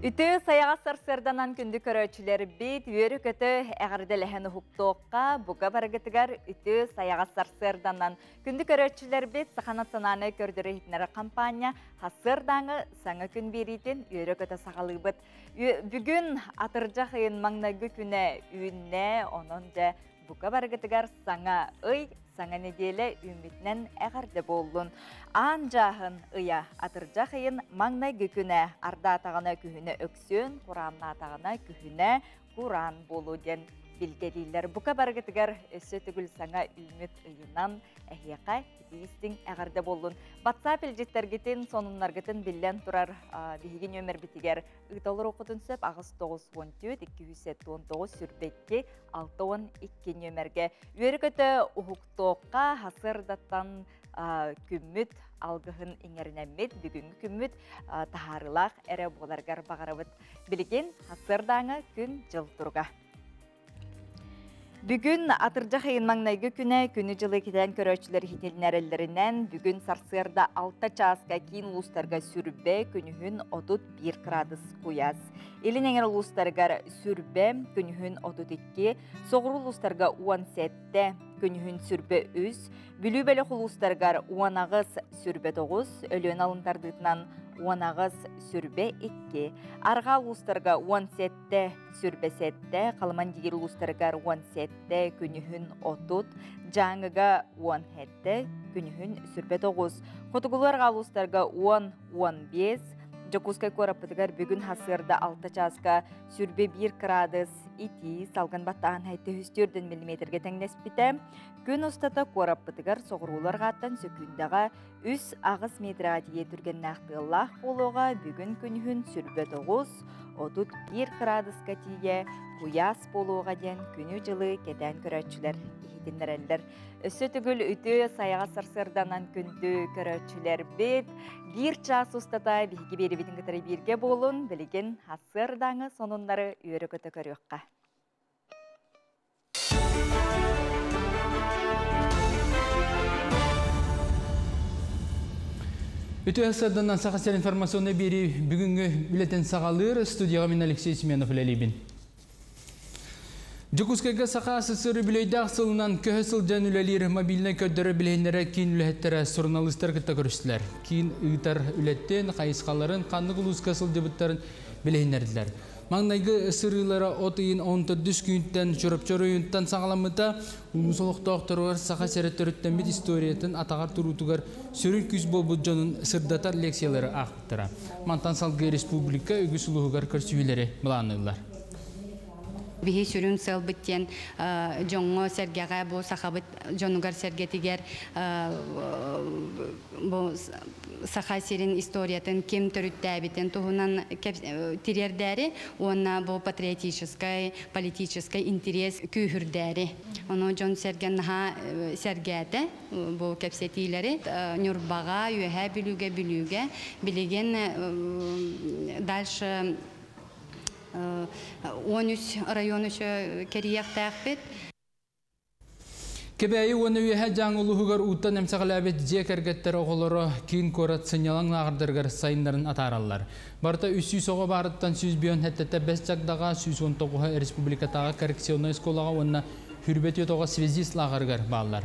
Үтүө сайаҕас сарсыарданан күндү көрөөччүлэрбит, үөрү-көтө эҕэрдэлэһэн уһуктуохха, бука барыгытыгар үтүө сайаҕас сарсыарданан күндү көрөөччүлэрбит Саха национальнай көрдөрүү иһитиннэрэр хампаанньа сарсыардааҥы саҥа күн биэриитин үөрэ-көтө саҕалыыбыт. Бүгүн атырдьах ыйын маҥнайгы күнэ үүннэ, онон дьэ бука барыгытыгар саҥа ый, саҥа нэдиэлэ үүммүтүнэн эҕэрдэ буоллун. Аан дьааһын ыйа атырдьах ыйын маҥнайгы күнэ ардаатаҕына күһүнэ өксүөн, курааннаатаҕына күһүнэ кураан буолуо диэн билгэлииллэр. Бука барыгытыгар өссө төгүл саҥа үүммүт ыйынан эһиэхэ итии-истиҥ эҕэрдэ буоллун. WhatsApp илдьиттэргитин, сонуннаргытын биллэн турар биһиги нүөмэрбитигэр ыыта олоруоххутун сөп 894 279 22 62 нүөмэргэ үөрэ-көтө уһуктуохха сарсыардаттан күммүт алгыһын иҥэринэммит бүгүҥҥү күммүт таһаарыылаах эрэ буоларыгар баҕарабыт. Билигин сарсыардааҥы күн-дьыл туруга. Бүгүн атырдьах ыйын маҥнайгы күнэ күнү-дьылы кэтээн көрөөччүлэр иһитиннэрэллэринэн, бүгүн сарсыарда 6 чааска киин улуустарга сүрбэ, күнүһүн 31 кыраадыс куйаас. Илин эҥэр улуустарыгар сүрбэ, күнүһүн 32, соҕуруу улуустарга 17, күнүһүн сүрбэ 3, Бүлүү бөлөх улуустарыгар 18, сүрбэ 9, Өлүөнэ алын тардыытынан 18, сүрбэ 2, арҕаа улуустарга 17, сүрбэ 7, Халыман-Дигир улуустарыгар 17, күнүһүн 30, Дьааҥыга 17, күнүһүн сүрбэ 9, Хотугулуу арҕаа улуустарга 10, 15, Дьокуускай куораппытыгар бүгүн сарсыарда 6 чааска сүрбэ 1 кыраадыс итии, салгын баттааһын 704 миллиметргэ тэҥнэспитэ. Күн устата куораппытыгар соҕуруулар арҕааттан сөкүүндэҕэ 3-8 метрға тиийэ түргэннээх тыаллаах буолуоҕа. Бүгүн күнүһүн сүрбэ 9, 31 кыраадыска тиийэ куйаас буолуоҕа диэн күнү-дьылы кэтээн көрөөччүлэр иһитиннэрэллэр. Өссө төгүл үтүө сайаҕас сарсыарданан күндү көрөөччүлэрбит биир чаас устата биһиги биэрибитин кытары бииргэ буолун, билигин сарсыардааҥы сонуннары үөрэ-көтө көрүөххэ. Үтүө сарданан Саха сир информационный биэрии бүгүҥҥү үлэтин саҕалыыр студияҕа мин Алексей Семенов үлэлиибин. Дьокуускайга Саха СССР үбүлүөйдээх сылынан көһө сылдьан үлэлиир мобильнай көрдөрөр билиһиннэрэ киин үлэһиттэрэ суруналыыстар кытта көрүстүлэр. Киин ыытар үлэттэн хайысхаларын ханнык улууска сылдьыбыттарын билиһиннэрдилэр. Маҥнайгы сырыылара от ыйын 14 күнтэн Чурапчы оройуонуттан саҕаламмыта. Улуус олохтоохторугар Саха сирэ төрүттэммит историятын атаҕар туруутугар сүрүн күүс буолбут дьонун сырдатар лекциялары аахпыттара. Мантан салгыы республика үгүс улууһугар көрсүһүүлэри былаанныыллар. Биһи сүрүн сыалбыт диэн дьоҥҥо сэргэҕэ бу сахабыт дьонугар сэргэтигэр бу Саха сирин историятын ким төрүттээбитин туһунан тириэрдээри уонна бу патриотическай, политическай интэриэс күүһүрдээри. Ону дьон-сэргэ наһаа сэргээтэ бу кэпсэтиилэри. Ньурбаҕа, Үөһээ Бүлүүгэ, Бүлүүгэ билигин дальше 13 район өсө кэрийиэхтээхпит. Кэбээйи уонна Үөһээ Дьааҥы улууһугар ууттан эмсэҕэлээбит дьиэ кэргэттэр оҕолоро киин куорат сынньалаҥ лааҕырдарыгар сайыннарын атаараллар. Барыта 300 оҕо баарыттан 157 бэс чагдаҕа, 119 республикатааҕы коррекционнай оскуолаҕа уонна 24 оҕо связист лааҕырыгар бааллар.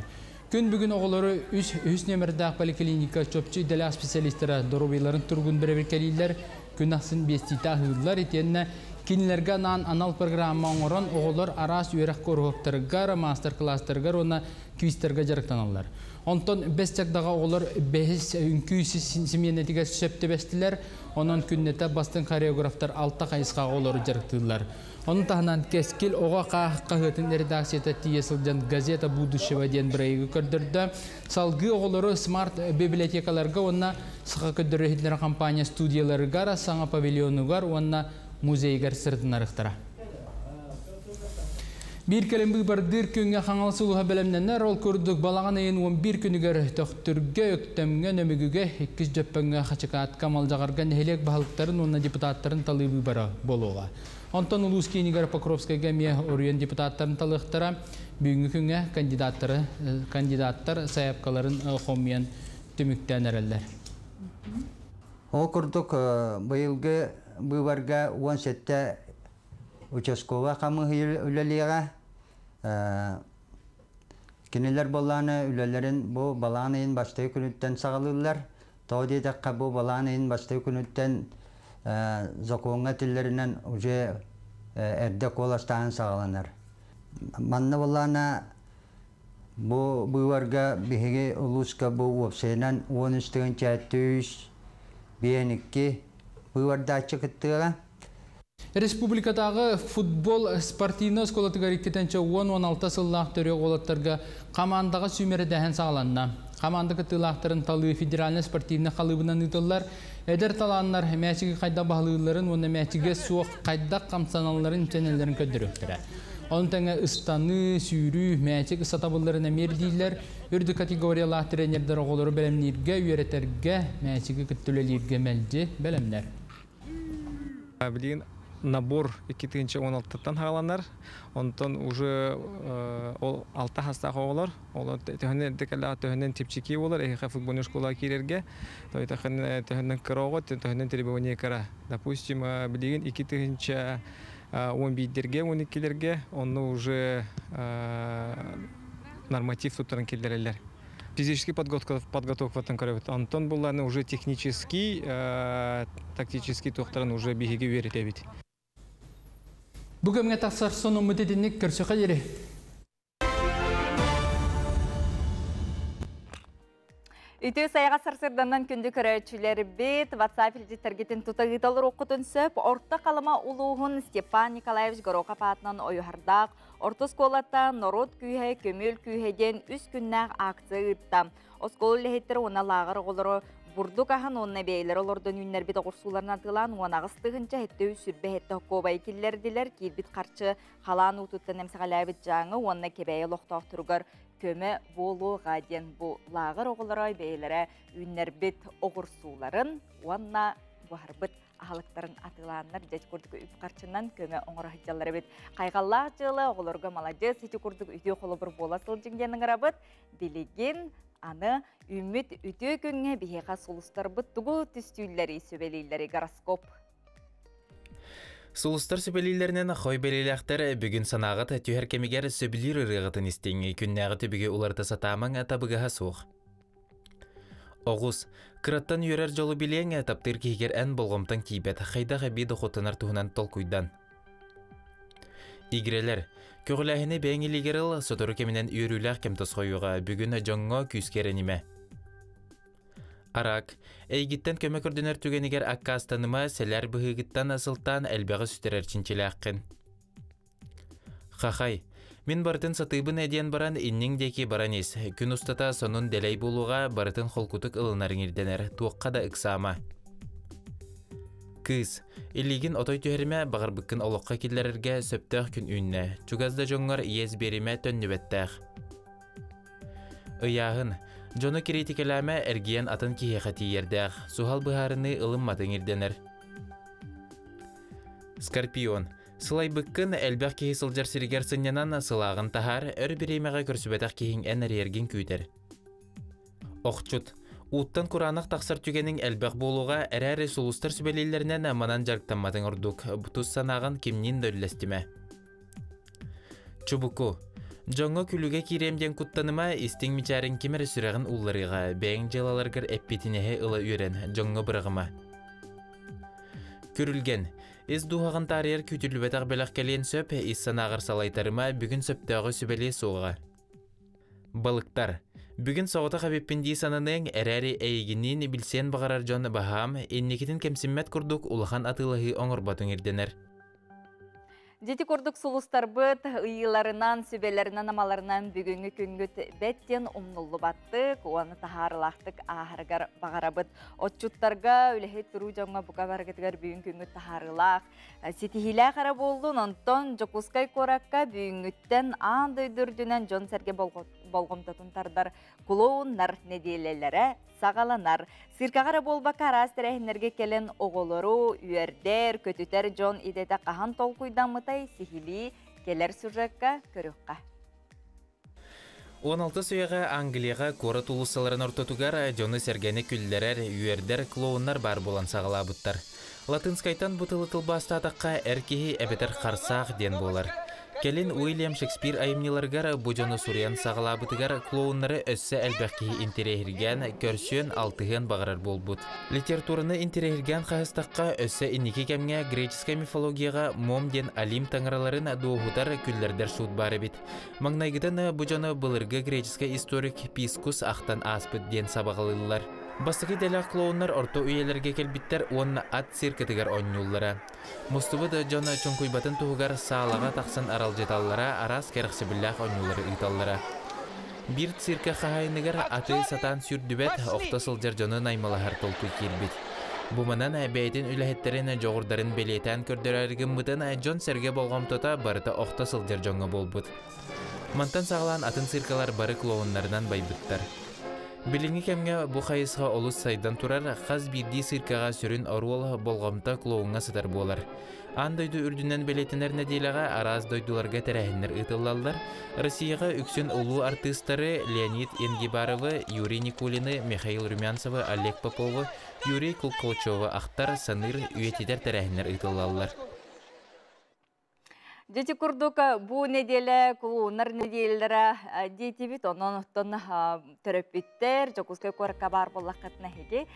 Күн бүгүн оҕолору үс үһүс нүөмэрдээх поликлиника чопчу идэлээх специалистара доруобуйаларын туругун бэрэбиэркэлииллэр, күн ахсын биэстиитэ аһыыллар итиэннэ кинилэргэ анаан анал программа оҥорон оҕолор араас үөрэх куруһуоктарыгар, маастар-кылаастарыгар уонна квизтэргэ дьарыктаналлар. Онтон бэс чагдаҕа оҕолор бэһис үҥкүү симиэнэтигэр сөп түбэстилэр, онон күннэтэ бастыҥ хореографтар алта хайысхаҕа оҕолору дьарыктыыллар. Ону таһынан Кэскил оҕо хаһыатын редакцията тиийэ сылдьан «Газета будущего» диэн бырайыгы көрдөрдө. Салгыы оҕолору смарт-библиотекаларга уонна Саха көрдөрөр иһитиннэрэр компания студияларыгар, саҥа павильонугар уонна музейыгар сырытыннарыахтара. Биир кэлим быыбардыыр күҥҥэ Хаҥалас улууһа бэлэмнэнэр. Ол курдук балаҕан ыйын 11 күнүгэр Төхтүргэ, Өктөмҥө, Нөмүгүгэ, Иккис Дьөппөҥҥө, Хачыкаатка, Малдьаҕарга нэһилиэк баһылыктарын уонна депутаттарын талыы быыбара буолуоҕа. Онтон улуус киинигэр Покровскайга эмиэ оройуон депутаттарын талыахтара. Бүгүҥҥү күҥҥэ кандидаттары, кандидаттар сайаапкаларын хомуйан түмүктээн эрэллэр. Ол курдук быйылгы быыбарга 17 участковай хамыыһыйа үлэлиэҕэ. Кинилэр буоллаҕына үлэлэрин бу балаҕан ыйын бастакы күнүттэн саҕалыыллар. Тоҕо диэтэххэ, бу балаҕан ыйын бастакы күнүттэн закоҥҥа этиллэринэн уже эрдэ куоластааһын саҕаланар. Манна буоллаҕына бу быыбарга биһиги улууска бу уопсайынан 13 тыһыынча 152 быыбардааччы кыттыаҕа. Республикатааҕы футбол спортивнай оскуолатыгар 2016 сыллаах төрүөх уолаттарга хамаандаҕа сүүмэрдээһин саҕаланна. Хамаанда кыттыылаахтарын талыы федеральнай спортивнай халыыбынан ыытыллар. Эдэр талааннар мээчиги хайдах баһылыылларын уонна мээчигэ суох хайдах хамсаналларын чэнэллэрин көрдөрүөхтэрэ. Ону тэҥэ ыстаныы, сүүрүү, мээчик сатабылларын эмиэ ирдииллэр. Үрдүк категориялаах тренердэр оҕолору бэлэмнииргэ, үөрэтэргэ, мээчиги кытта үлэлииргэ мэлдьи бэлэмнэр. Билигин набор 2016-тан хааланар. Онтон уже ол алта хастаах оҕолор, ол төһөнөн эрдэ кэллэҕэ төһөнөн чэпчэки буолар, эһиэхэ футбольнай школа киирэргэ, төһөнөн кыра оҕо, төһөнөн требование кыра. Допустим, билигин 2011-дерге, 12-лерге онно уже норматив туттаран киллэрэллэр. Физический подготовкаттан көрөбүт. Онтон булларны уже технический, тактический туохтарын уже биһиги үөрэтэбит. Бу кэмҥэ тахсар сонуммут итинник көрсөхө диэри. Үтүө сайаҕас сарсыарданан күндү көрөөччүлэрбит, WhatsApp илдьиттэргитин тута ыыталар оккутун сөп. Орто Халыма улууһун Степан Николаевич Горохов аатынан Ойуһардаах орто оскуолата Норуот күүһэ, көмүөл күүһэ диэн үс күннээх акция ыытта. Оскуола үлэһиттэрэ уонна лааҕыр оҕолоро бурдук аһын уонна бэйэлэрэ олордон үүннэрбит оҕурсууларын атыылаан 18 тыһыынча 727 солкуобай киллэрдилэр. Киирбит харчы халаан уутуттан эмсэҕэлээбит Дьааҥы уонна Кэбээйи олохтоохторугар көмө буолуоҕа диэн бу лааҕыр оҕолоро бэйэлэрэ үүннэрбит оҕурсууларын уонна буһарбыт аһылыктарын атыылааннар дьэ курдук үп харчынан көмө оҥоро сылдьаллар эбит. Хайҕаллаах дьыала, оҕолорго маладьыас, ити курдук үтүө холобур буола сылдьыҥ диэн ыҥырабыт. Билигин аны үүммүт үтүө күҥҥэ биһиэхэ сулустарбыт тугу түстүүллэри, сүбэлииллэри гороскоп. Сулустар сүбэлииллэринэн хой бэлиэлээхтэр бүгүн санааҕыт түһэр кэмигэр сөбүлүүр ырыаҕытын истиҥ, күннээҕи түбүгү уларыта сатаамаҥ табыгаһа суох. Оҕус, кыраттан үөрэр дьолу билиэҥ, таптыыр киһигэр эн болҕомтоҥ тиийбэт, хайдах эбии дохуоттанар туһунан толкуйдан. Игирэлэр, көҕүлээһини бэйэҥ илиигэр ыл, сотору кэминэн үөрүүлээх кэм тосхойуоҕа, бүгүн дьоҥҥо күүскэ эрэнимэ. Арак, эйгиттэн көмө көрдөнөр түгэнигэр аккаастаныма, сэлээр быһыыгыттан сылтаан элбэҕи сүтэрэр чинчилээххин. Хахай, мин барытын сатыыбын диэн баран инниҥ диэки баран ис. Күн устата сонун дэлэй буолуоҕа, барытын холкутук ылынарыҥ ирдэнэр, туохха да ыксаама. Кыыс, илиигин отой түһэримэ, баҕарбыккын олоххо киллэрэргэ сөптөөх күн үүннэ. Чугас да дьоҥҥор иэс биэримэ төннүбэттээх. Ыйааһын, дьону кириитикэлээмэ, эргийэн атын киһиэхэ тиийэрдээх, суһал быһаарыныы ылымматыҥ ирдэнэр. Скорпион, сылайбыккын, элбэх киһи сылдьар сиригэр сынньанан сылааҕын таһаар, өр бириэмэҕэ көрсүбэтэх киһиҥ эн эрийэргин күүтэр. Охчут, ууттан кураанах тахсар түгэниҥ элбэх буолуоҕа, эрээри сулустар сүбэлииллэринэн манан дьарыктамматыҥ ордук, тус санааҕын кимниин да үллэстимэ. Чубуку, дьоҥҥо күлүгэ киириэм диэн куттаныма, истиҥ мичээриҥ ким эрэ сүрэҕин уулларыаҕа, бэйэҥ дьыалаларгар эппиэтинэһи ыла үөрэн, дьоҥҥо быраҕыма. Күрүлгэн, ис дууһаҕын таарыйар күүтүллүбэтэх бэлэх кэлиэн сөп, ис санааҕар салайтарыма, бүгүн сөптөөҕү сүбэлиэ суоҕа. Балыктар, бүгүн соҕотох эбиппин дии сананыаҥ, эрээри эйигинниин билсиэн баҕарар дьон баһаам, инникитин кэмсиммэт курдук улахан атыылаһыы оҥорботуҥ ирдэнэр. Дьэ ити курдук сулустарбыт ыйыыларынан, сүбэлэринэн, амаларынан бүгүҥҥү күҥҥүт бэттиэн умнуллубаттык, уонна таһаарыылаахтык ааһарыгар баҕарабыт. Отчуттарга, үлэһит туруу дьоҥҥо бука барыгытыгар бүгүн күҥҥүт таһаарыылаах, ситиһиилээх эрэ буоллун, онтон Дьокуускай куоракка бүгүҥҥүттэн аан дойду үрдүнэн дьон-сэргэ болҕомтотун тардар клоуннар нэдиэлэлэрэ саҕаланар. Циркаҕа эрэ буолбакка араас тэрээһиннэргэ кэлэн оҕолору үөрдэр, көтүтэр дьон идэтэ хаһан толкуйдаммытай сиһилии кэлэр сюжекка көрүөххэ. 16 үйэҕэ Англияҕа куорат уулуссаларын ортотугар дьону-сэргэни күллэрэр, үөрдэр клоуннар баар буолан саҕалаабыттар. Латынскайтан бу тылы тылбаастаатахха эр киһи эбэтэр харсаах диэн буолар. Кэлин Уильям Шекспир айымньыларыгар бу дьону суруйан саҕалаабытыгар клоуннары өссө элбэх киһи интэриэһиргээн, көрсүөн, алтыһыан баҕарар буолбут. Литератураны интэриэһиргээн хаһыстахха, өссө инники кэмҥэ греческай мифологияҕа Мом диэн Олимп таҥараларын дуоһутар күллэрдэр суут баар эбит. Маҥнайгытын бу дьону былыргы греческай историк Пискус ахтан ааспыт диэн сабаҕалыыллар. Бастакы идэлээх клоуннар орто үйэлэргэ кэлбиттэр уонна ат циркэтигэр оонньууллара. Мустубут дьон чуҥкуйбатын туһугар саалаҕа тахсан аралдьыталлара, араас кэрэхсэбиллээх оонньуулары ыыталлара. Биир циркэ хаһаайыныгар аты сатаан сүүрдүбэт, охто сылдьар дьону наймылаһар толкуй киирбит. Бу манан бэйэтин үлэһиттэрин дьоҕурдарын бэлиэтээн көрдөрөр гыммытын дьон-сэргэ болҕомтото барыта охто сылдьар дьоҥҥо буолбут. Мантан саҕалаан атын циркалар бары клоуннарынан байбыттар. Билиҥҥи кэмҥэ бу хайысха олус сайдан турар, хас биирдии циркаҕа сүрүн оруол болҕомто клоуҥҥа сытар буолар. Аан дойду үрдүнэн бэлиэтэнэр нэдиэлэҕэ араас дойдуларга тэрээһиннэр ыытыллаллар. Россияҕа үксүн улуу артыыстары Леонид Енгибаровы, Юрий Никулины, Михаил Румянцевы, Олег Поповы, Юрий Кулколчевы ахтар, саныыр, үйэтитэр тэрээһиннэр ыытыллаллар. Дьити курдук бу неделе клоуннар неделелere диэтибит, онон оттон төрөппүттэр Дьокуускай куоракка баар буоллаххытына эһиги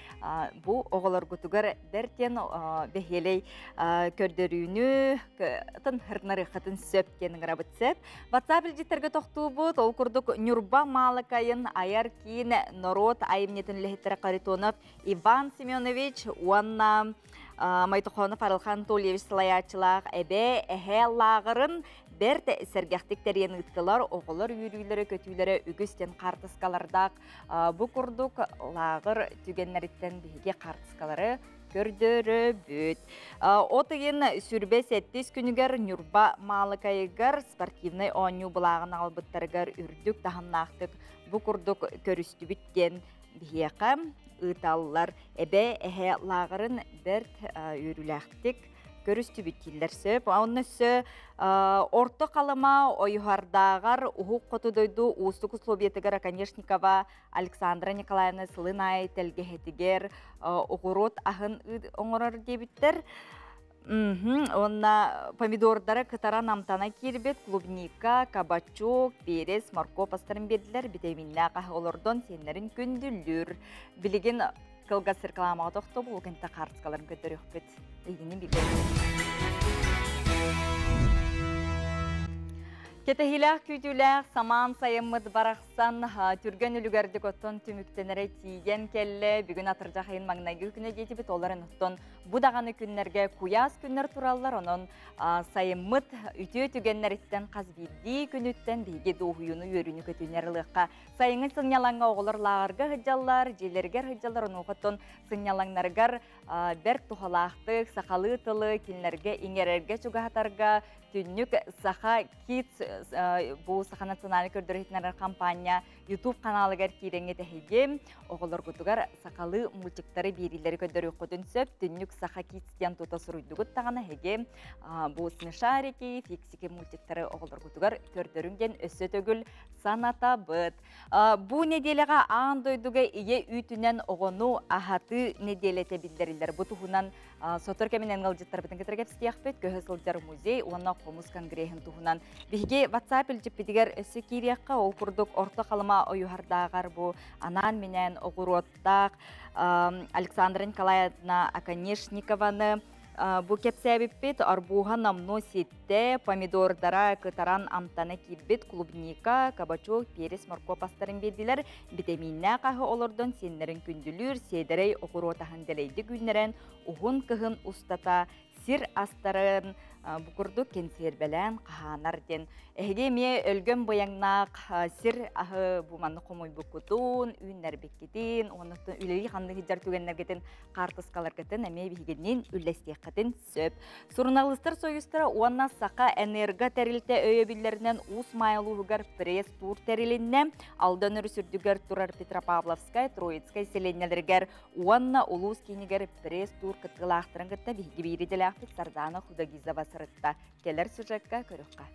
бу оҕолоргутугар бэртиэн бэһиэлэй көрдөрүүнү тын хырнарыаххытын сөп диэн ыҥырабыт сөп. WhatsApp илдьиттэргэ тохтуубут, ол курдук Ньурба Маалыкайын айар киин норуот айымньытын үлэһиттэрэ Харитонов Иван Семенович уонна Майтохонов Арылхан Анатольевич салайааччылаах эбээ эһээ лааҕырын бэрт сэргэхтик тэрийэн ыыттылар. Оҕолор үөрүүлэрэ, көтүүлэрэ үгүс диэн хаартыскалардаах. Бу курдук лааҕыр түгэннэриттэн биһиги хаартыскалары көрдөрөбүт. От ыйын сүрбэ сэттис күнүгэр Ньурба Маалыкайыгар спортивнай оонньуу былааҕын аҕалбыттарыгар үрдүк таһымнаахтык бу курдук көрүстүбүт диэн биһиэхэ ыыталлар. Эбээ эһэ лааҕырын бэрт үөрүүлээхтик көрүстүбүт дииллэр сөп. Онно өссө Орто Халыма Ойуһардааҕар уһук хоту дойду уустук условиятыгар Оконешникова Александра Николаевна сылын аайы тэлгэһэтигэр оҕуруот аһын оҥорор диэбиттэр. Уонна помидордара кытаран амтана киирбит клубника, кабачок, перец, моркуоп астарын биэрдилэр, битэмииннээх аһы олордон сиэннэрин күндүллүүр. Билигин кылгас рекламаҕа тохтобул, кэнтэ хаартыскаларын көрдөрүөхпүт. Эйигини билбэт. Кэтэһиилээх күүтүүлээх самаан сайыммыт барахсан түргэн үлүгэрдик оттон түмүктэнэрэ тиийэн кэллэ. Бүгүн атырдьах айын маҥнайгы күнэ диэтибит, оларын оттон бу даҕаны күннэргэ куйаас күннэр тураллар, онон сайыммыт үтүө түгэннэриттэн хас биирдии күнүттэн биһиги дуоһуйууну, үөрүүнү көтүүнэр ылыахха. Сайыҥҥы сынньалаҥҥа оҕолор лааҕырга сылдьаллар, дьиэлэригэр сылдьаллар, онуоха сынньалаҥнарыгар бэрт туһалаахтык сахалыы тылы кинилэргэ иҥэрэргэ чугаһатарга Түннүк Саха Kids бу Саха национальнай көрдөрөр компания YouTube каналыгар киирэҥҥит эһиги оҕолоргутугар сахалыы мультиктары биэриилэри көрдөрүөххүтүн сөп. Түннүк Саха Kids диэн тута суруйдугут даҕаны эһиги бу смешарики, фиксики мультиктары оҕолоргутугар көрдөрүҥ диэн өссө төгүл санатабыт. Бу неделяҕа аан дойдуга ийэ үүтүнэн оҕону аһатыы неделятэ биллэриллэр. Бу туһунан сотору кэминэн ыалдьыттарбытын кытары кэпсэтиэхпит, көһө сылдьар музей уонна хомус конгреһин туһунан. Биһиги WhatsApp илдьиппитигэр өссө киириэххэ, ол курдук Орто Халыма Ойуһардааҕар бу анаан-минээн оҕуруоттаах Александра Николаевна Оконешникованы бу кэпсээбиппит. Арбуһа намно ситтэ, помидордара кытаран амтана киирбит, клубника, кабачок, перец, моркуоп астарын биэрдилэр. Битэмииннээх аһы олордон сиэннэрин күндүлүүр, сиэдэрэй оҕуруот аһын дэлэйдик үүннэрэн, уһун кыһын устата сир астарын бу курдук кэнсиэрбэлээн хаһаанар диэн. Эһиги эмиэ өлгөм быйаҥнаах сир аһы бу манны хомуйбуккутун, үүннэрбиккитин, уонна үлэлии ханнык сылдьар түгэннэргитин хаартыскаларгытын эмиэ биһигинниин үллэстиэххитин сөп. Суруналыыстар союзтара уонна Саха Энерго тэрилтэ өйөбүллэринэн Уус Маайа улууһугар пресс-тур тэрилиннэ. Алдан өрүс үрдүгэр турар Петропавловскай, Троицкай сэлиэнньэлэригэр уонна улуус киинигэр пресс-тур кыттыылаахтарын кытта биһиги биир идэлээхпит Сардаана Худогизова сырытта. Кэлэр сюжекка көрүөххэ.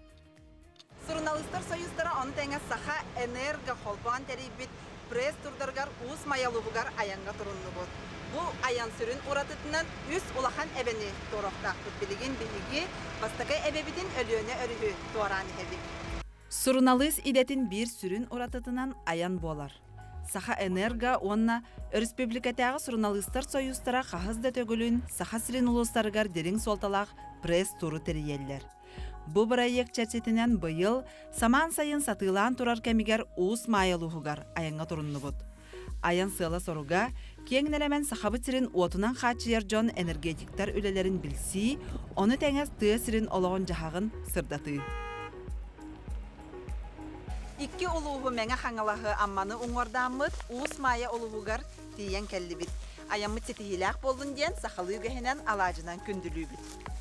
Суруналыыстар союзтара ону тэҥэ Саха Энерго холбоон тэрийбит пресс-турдарыгар Уус Майа улууһугар айаҥҥа туруннубут. Бу айан сүрүн уратытынан үс улахан эбэни туоруохтаахпыт. Билигин биһиги бастакы эбэбитин Өлүөнэ өрүһү туораан иһэбит. Суруналыыс идэтин биир сүрүн уратытынан айан буолар. Саха Энерго уонна Өрөспүүбүлүкэтээҕи суруналыыстар сойуустара хаһыс да төгүлүн Саха сирин улуустарыгар дириҥ суолталаах пресс-туру тэрийэллэр. Бу бырайыак чэрчитинэн быйыл самаан сайын сатыылаан турар кэмигэр Уус Маайа улууһугар айаҥҥа туруннубут. Айан сыала-соруга, киэҥ нэлэмэн Сахабыт сирин уотунан хааччыйар дьон энергетиктар үлэлэрин билсии, ону тэҥэ тыа сирин олоҕун-дьаһаҕын сырдатыы. Икки улууһу Мэҥэ Хаҥалаһы Амманы уҥуордааммыт Уус Маайа улууһугар тиийэн кэллибит. Айаммыт ситиһиилээх буоллун диэн сахалыы үгэһинэн алаадьынан күндүлүүбүт.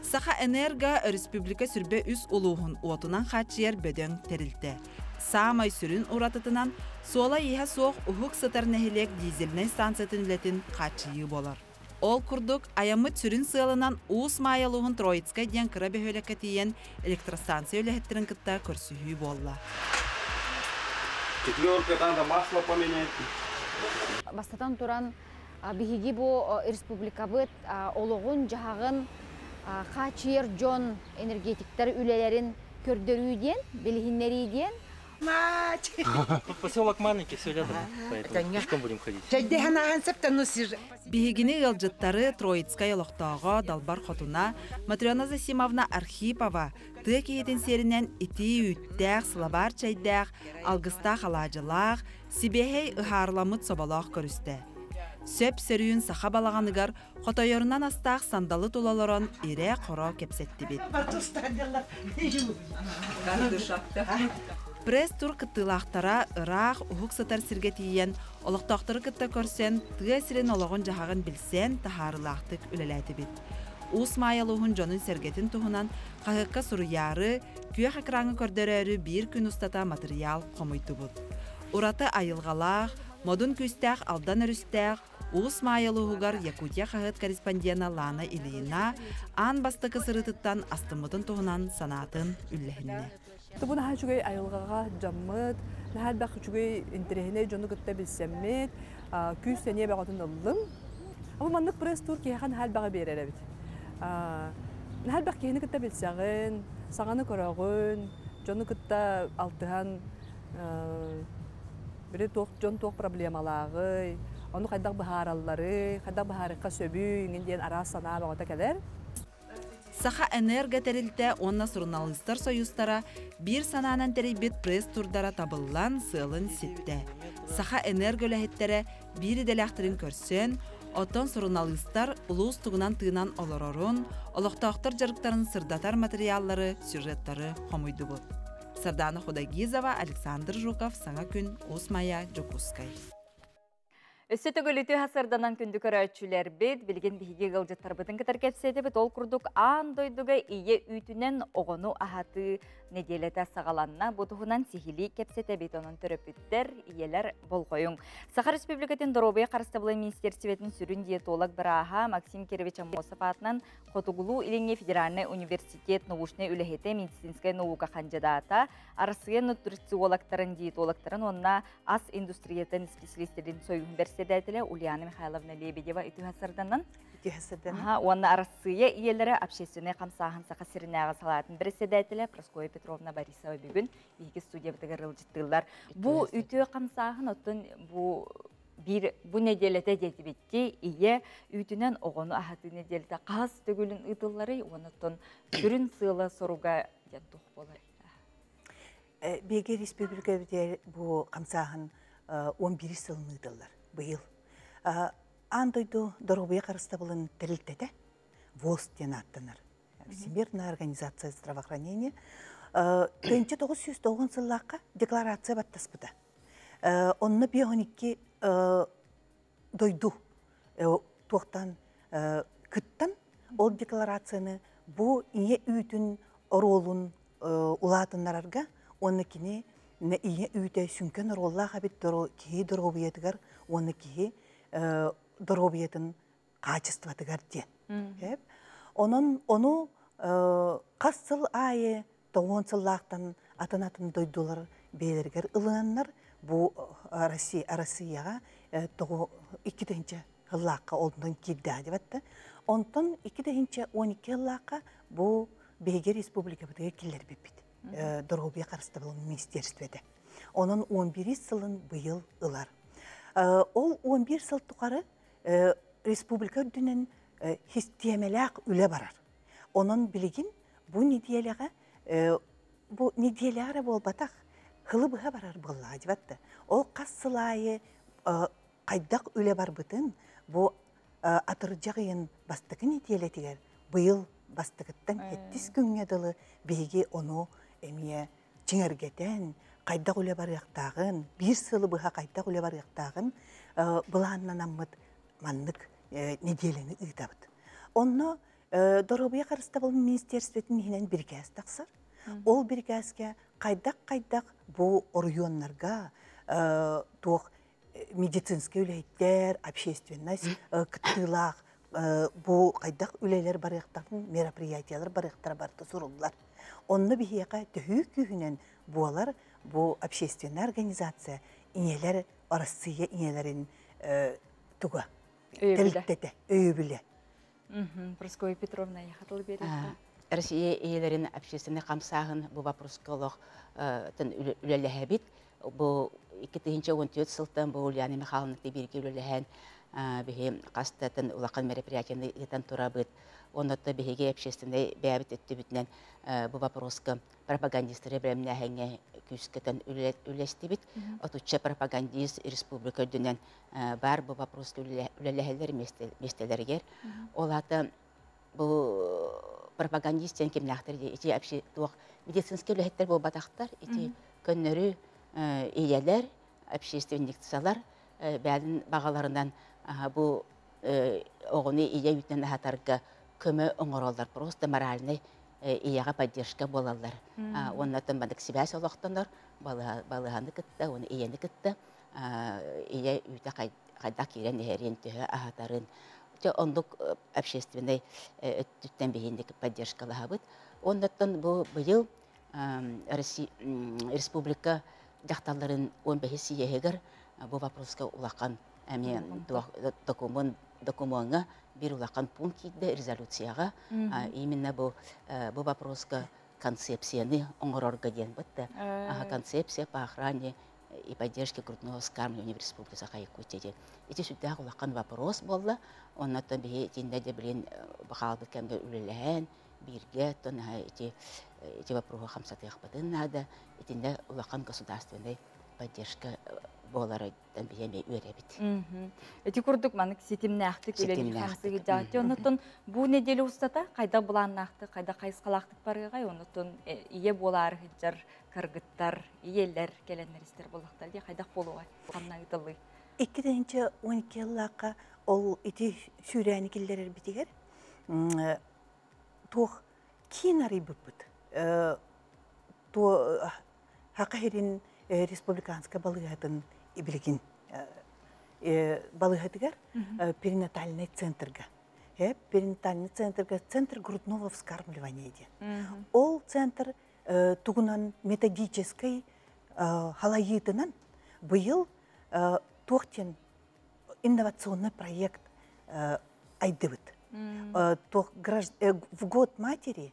Саха Энерго өрөспүүбүлүкэ сүрбэ үс улууһун уотунан хааччыйар бөдөҥ тэрилтэ. Саамай сүрүн уратытынан суола-ииһэ суох уһук сытар нэһилиэк дизельнэй станциятын үлэтин хааччыйыы буолар. Ол курдук, айаммыт сүрүн сыалынан Уус Маайа улууһун Троицкай диэн кыра бөһүөлэккэ тиийэн электростанция үлэһиттэрин кытта көрсүһүү буолла. Четверка, надо масло поменять. Бастатан туран, биһиги бу республикабыт олоҕун-дьаһаҕын хааччыйар дьон энергетиктэр үлэлэрин көрдөрүү диэн, билиһиннэрии диэн. Поселок маленький, все рядом, поэтому пешком будем ходить. Биһигини ыалдьыттары Троицкай олохтооҕо Далбар Хотуна Матрена Засимовна Архипова тыа киһитин сиэринэн итии үүттээх, сылабаар чэйдээх, алгыстаах алаадьылаах, сибиэһэй ыһаарыламмыт соболоох көрүстэ. Сөп-сөрүүн саха балаҕаныгар хотойорунан астаах сандалы тула олорон ирэ-хоро кэпсэттибит. Пресс-тур кыттыылаахтара ыраах уһук сытар сиргэ тиийэн, олохтоохтору кытта көрсөн, тыа сирин олоҕун-дьаһаҕын билсэн, таһаарыылаахтык үлэлээтибит. Уус Маайа улууһун дьонун-сэргэтин туһунан хаһыакка суруйаары, күөх экраҥҥа көрдөрөөрү биир күн устата матырыйаал хомуйдубут. Ураты айылҕалаах, модун күүстээх Алдан өрүстээх Уус Маайа улууһугар Якутия хаһыат корреспондена Лана Ильина аан бастакы сырыытыттан астыммытын туһунан санаатын үллэһиннэ. Бу наһаа үчүгэй айылҕаҕа дьаммыт, наһаа элбэх үчүгэй интэриэһинэй дьону кытта билсэммит, күүс-сэниэ бөҕөтүн ыллым. Бу маннык пресс-тур киһиэхэ наһаа элбэҕи биэрэр эбит. Наһаа элбэх киһини кытта билсэҕин, саҥаны көрөҕүн, дьону кытта алтыһан били туох дьон туох проблемалааҕый, ону хайдах быһааралларый, хайдах быһаарыахха сөбүй иҥин диэн араас санаа бөҕөтө кэлэр. Саха Энерго тэрилтэ уонна суруналыыстар сойуустара биир санаанан тэрийбит пресс-турдара табыллан сыалын ситтэ. Саха Энерго үлэһиттэрэ биир идэлээхтэрин көрсөн, оттон суруналыыстар улуус тугунан тыынан олорорун, олохтоохтор дьарыктарын сырдатар матырыйааллары, сюжеттары хомуйдубут. Сардаана Худогизова, Александр Жуков, Саҥа күн, Уус Майа, Дьокуускай. Өссө төгүл үтүө сарсыарданан күндү көрөөччүлэрбит, билигин биһиги ыалдьыттарбытын кытары кэпсэтибит. Ол курдук аан дойдуга ийэ үүтүнэн оҕону аһатыы нэдиэлэтэ саҕаланна. Бу туһунан сиһилии кэпсэтэбит. Онон төрөппүттэр, ийэлэр болҕойуҥ. Саха Республикатын доруобуйа харыстабылын министиэристибэтин сүрүн диетолог бырааһа Максим Кирович Аммосов аатынан Хотугулуу-Илиҥҥи федеральнай университет научнай үлэһитэ, медицинскэй наука хандьыдаата, Арассыыйа нутрициологтарын, диетологтарын уонна ас индустриятын специалистэрин сойууһун бэрэссэдээтэлэ Ульяна Михайловна Лебедева үтүө сарданан. Үтүө сарданан. Уонна Арассыыйа ийэлэрэ общественнай хамсааһын Саха сиринээҕи салаатын бэрэссэдээтэлэ Прасковья Петровна Борисова бүгүн биһиги студиябытыгар ыалдьыттыыллар. Бу үтүө хамсааһын оттон бу биир бу нэдиэлэтэ диэтибитти ийэ үүтүнэн оҕону аһатыы нэдиэлэтэ хас төгүлүн ыытылларый уонна оттон сүрүн сыала соруга диэн туох буолар? Биһиги республикабытыгар бу хамсааһын 11 сылын ыытыллар быйыл. Аан дойду доруобуйа харыстабылын тэрилтэтэ ВОЗ диэн ааттанар. Всемирная организация здравоохранения. 1990 сыллаахха декларация баттаспыта. Онно 52 дойду туохтан кыттан ол декларацияны бу ийэ үүтүн оруолун улаатыннарарга уонна кини ийэ үүтэ сүҥкэн оруоллаах эбит киһи доруобуйатыгар уонна киһи доруобуйатын Качествотыгар диэн. Онон ону хас сыл аайы тоҕуон сыллаахтан атын-атын дойдулар бэйэлэригэр ылынаннар бу Россия Россияҕа тоҕу 2 сыллаахха онтон киирдэ дебатта. Онтон 2012 сыллаахха бу биһиги республикабытыгар киллэрбиппит. Доруобуйа харыстабылын министерствота. Онон 11 сылын быйыл ылар. Ол 11 сыл тухары республика үрдүнэн систиэмэлээх үлэ барар. Онон билигин бу неделяҕа бу неделяҕа эрэ буолбатах, хылы быһа барар буоллаҕа дибатта. Ол хас сыл аайы хайдах үлэ барбытын бу атырдьах ыйын бастакы неделятигэр быйыл бастакыттан хэттис күҥҥэ дылы биһиги ону эмиэ чиҥэргэтэн хайдах үлэ барыахтааҕын, биир сылы быһа хайдах үлэ барыахтааҕын былааннанаммыт маннык неделяны ыытабыт. Онно Доруобуйа харыстабылын министерствотын иһинэн бирикээс тахсар. Ол бирикээскэ хайдах-хайдах бу оройуоннарга туох медицинскэй үлэһиттэр, общественность кыттыылаах бу хайдах үлэлэр барыахтарын, мероприятиялар барыахтара барыта суруллар. Онно биһиэхэ төһүү күүһүнэн буолар бу общественная организация ийэлэр Россия ийэлэрин туга тэрилтэтэ өйөбүлэ. Прасковья Петровна, я хотела берег. Россия ийэлэрин общественный хамсааһын бу вопроска олох үлэлэһэбит. Бу 2014 сылтан бу Ульяна Михайловна бииргэ үлэлэһэн биһи хастатын улахан мероприятияны ыытан турабыт. Оннотто биһиги общественный бэйэбит өттүбүтүнэн бу вопроска пропагандисттары бэлэмнээһиҥҥэ күүскэтэн үлэстибит. Отучча пропагандист республика үрдүнэн бар бу вопроска үлэлэһэллэр миэстэлэригэр. Ол аата бу пропагандист диэн кимнээхтэр ити вообще туох медицинский үлэһиттэр буолбатахтар, ити көннөрү ийэлэр, общественницалар бэйэлэрин баҕаларынан бу оҕону ийэ үүтүнэн аһатарга көмө оҥороллор, просто моральный ийэҕэ поддержка буолаллар. Уоннаттан маннык сибээс олохтонор балыһаны кытта, уонна ийэни кытта ийэ үүтэ хайдах киирэн иһэрин, төһө аһатарын, оннук общественный өттүттэн биһиндик поддержкалаһабыт. Оннуттан бу быйыл республика дьахталларын 15 съеһигэр бу вопроска улахан эмиэ документ докумуоҥҥа биир улахан пункт киирдэ резолюцияҕа именно бу бу вопроска концепцияны оҥорорго диэн бытта концепция по охране и поддержке грудного вскармливания в Республике Саха-Якутия диэн. Ити сүрдээх улахан вопрос буолла. Оннуттан биһи итиннэ де билин бахаалбыт кэмгэ үлэлэһэн бииргэ тон ити ити вопроһу хамсатыахпытын наада. Итиннэ улахан государственный поддержка буоларыттан биһи эмиэ үөрэбит. Ити курдук маннык ситимнээхтик үлэлии хамсыгы дьаати. Оннуттан бу неделя устата хайдах былааннаахтык, хайдах хайысхалаахтык барыаҕай, оннуттан ийэ буолаары сылдьар кыргыттар, ийэлэр кэлэннэр истэр буоллахтар дии хайдах буолуоҕай? Ханна ыытыллый? 2012 сыллаахха ол ити сүүрээни киллэрэрбитигэр туох киин арыйбыппыт. Туо Хака сирин республиканскай балыыһатын билигин балыыһатыгар перинатальный центрга перинатальный центрга центр грудного вскармливания диэн. Ол центр тугунан методическай халайыытынан быйыл туох диэн инновационный проект айдыбыт. В год матери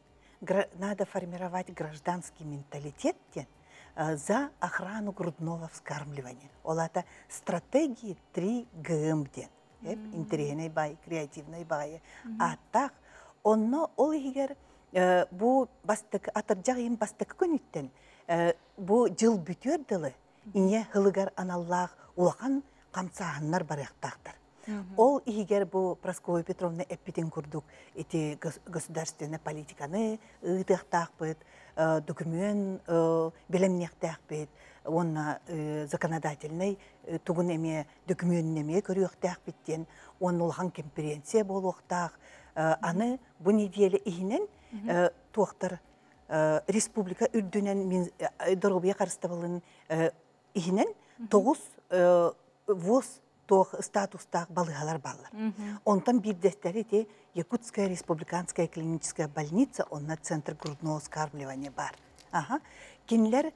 надо формировать гражданский менталитет диэн за охрану грудного вскармливания. Ол аата стратегии 3 ГМ диэн. Интэриэһинэй баай, креативный баайы ааттаах. Онно ол иһигэр бу бастакы атырдьах ыйын бастакы күнүттэн бу дьыл бүтүөр дылы ийэ сылыгар аналлаах улахан хамсааһыннар барыахтаахтар. Ол иһигэр бу Прасковья Петровна эппитин курдук ити государственная политиканы ыытыахтаахпыт, документ бэлэмниэхтээхпит, уонна законодательный тугун эмиэ документин эмиэ көрүөхтээхпит диэн уонна улахан конференция буолуохтаах. Аны бу неделя иһинэн туохтар республика үрдүнэн доруобуйа харыстабылын иһинэн тоҕус ВОЗ Туох статустаах балыыһалар бааллар. Онтон биирдэстэри ити Якутская республиканская клиническая больница, онно центр грудного вскармливания баар. Аха. Кинилэр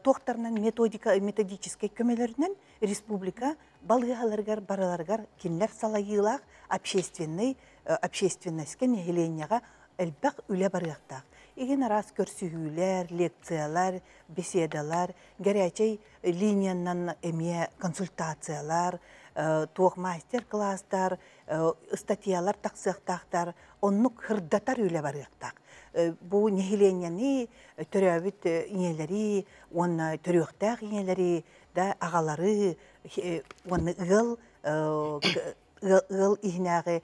туохтарынан методика, методическай көмөлөрүнэн республика балыыһаларыгар барыларыгар кинилэр салайыылаах общественный общественностька нэһилиэнньэҕэ элбэх үлэ барыахтаах. Игин араас көрсүһүүлэр, лекциялар, беседалар, горячай линиянан эмиэ консультациялар, туох мастер-класстар, статьялар тахсыахтаахтар, оннук сырдатар үлэ барыахтаах. Бу нэһилиэнньэни төрөөбүт ийэлэри уонна төрүөхтээх ийэлэри да аҕалары уонна ыал ыал иһинээҕи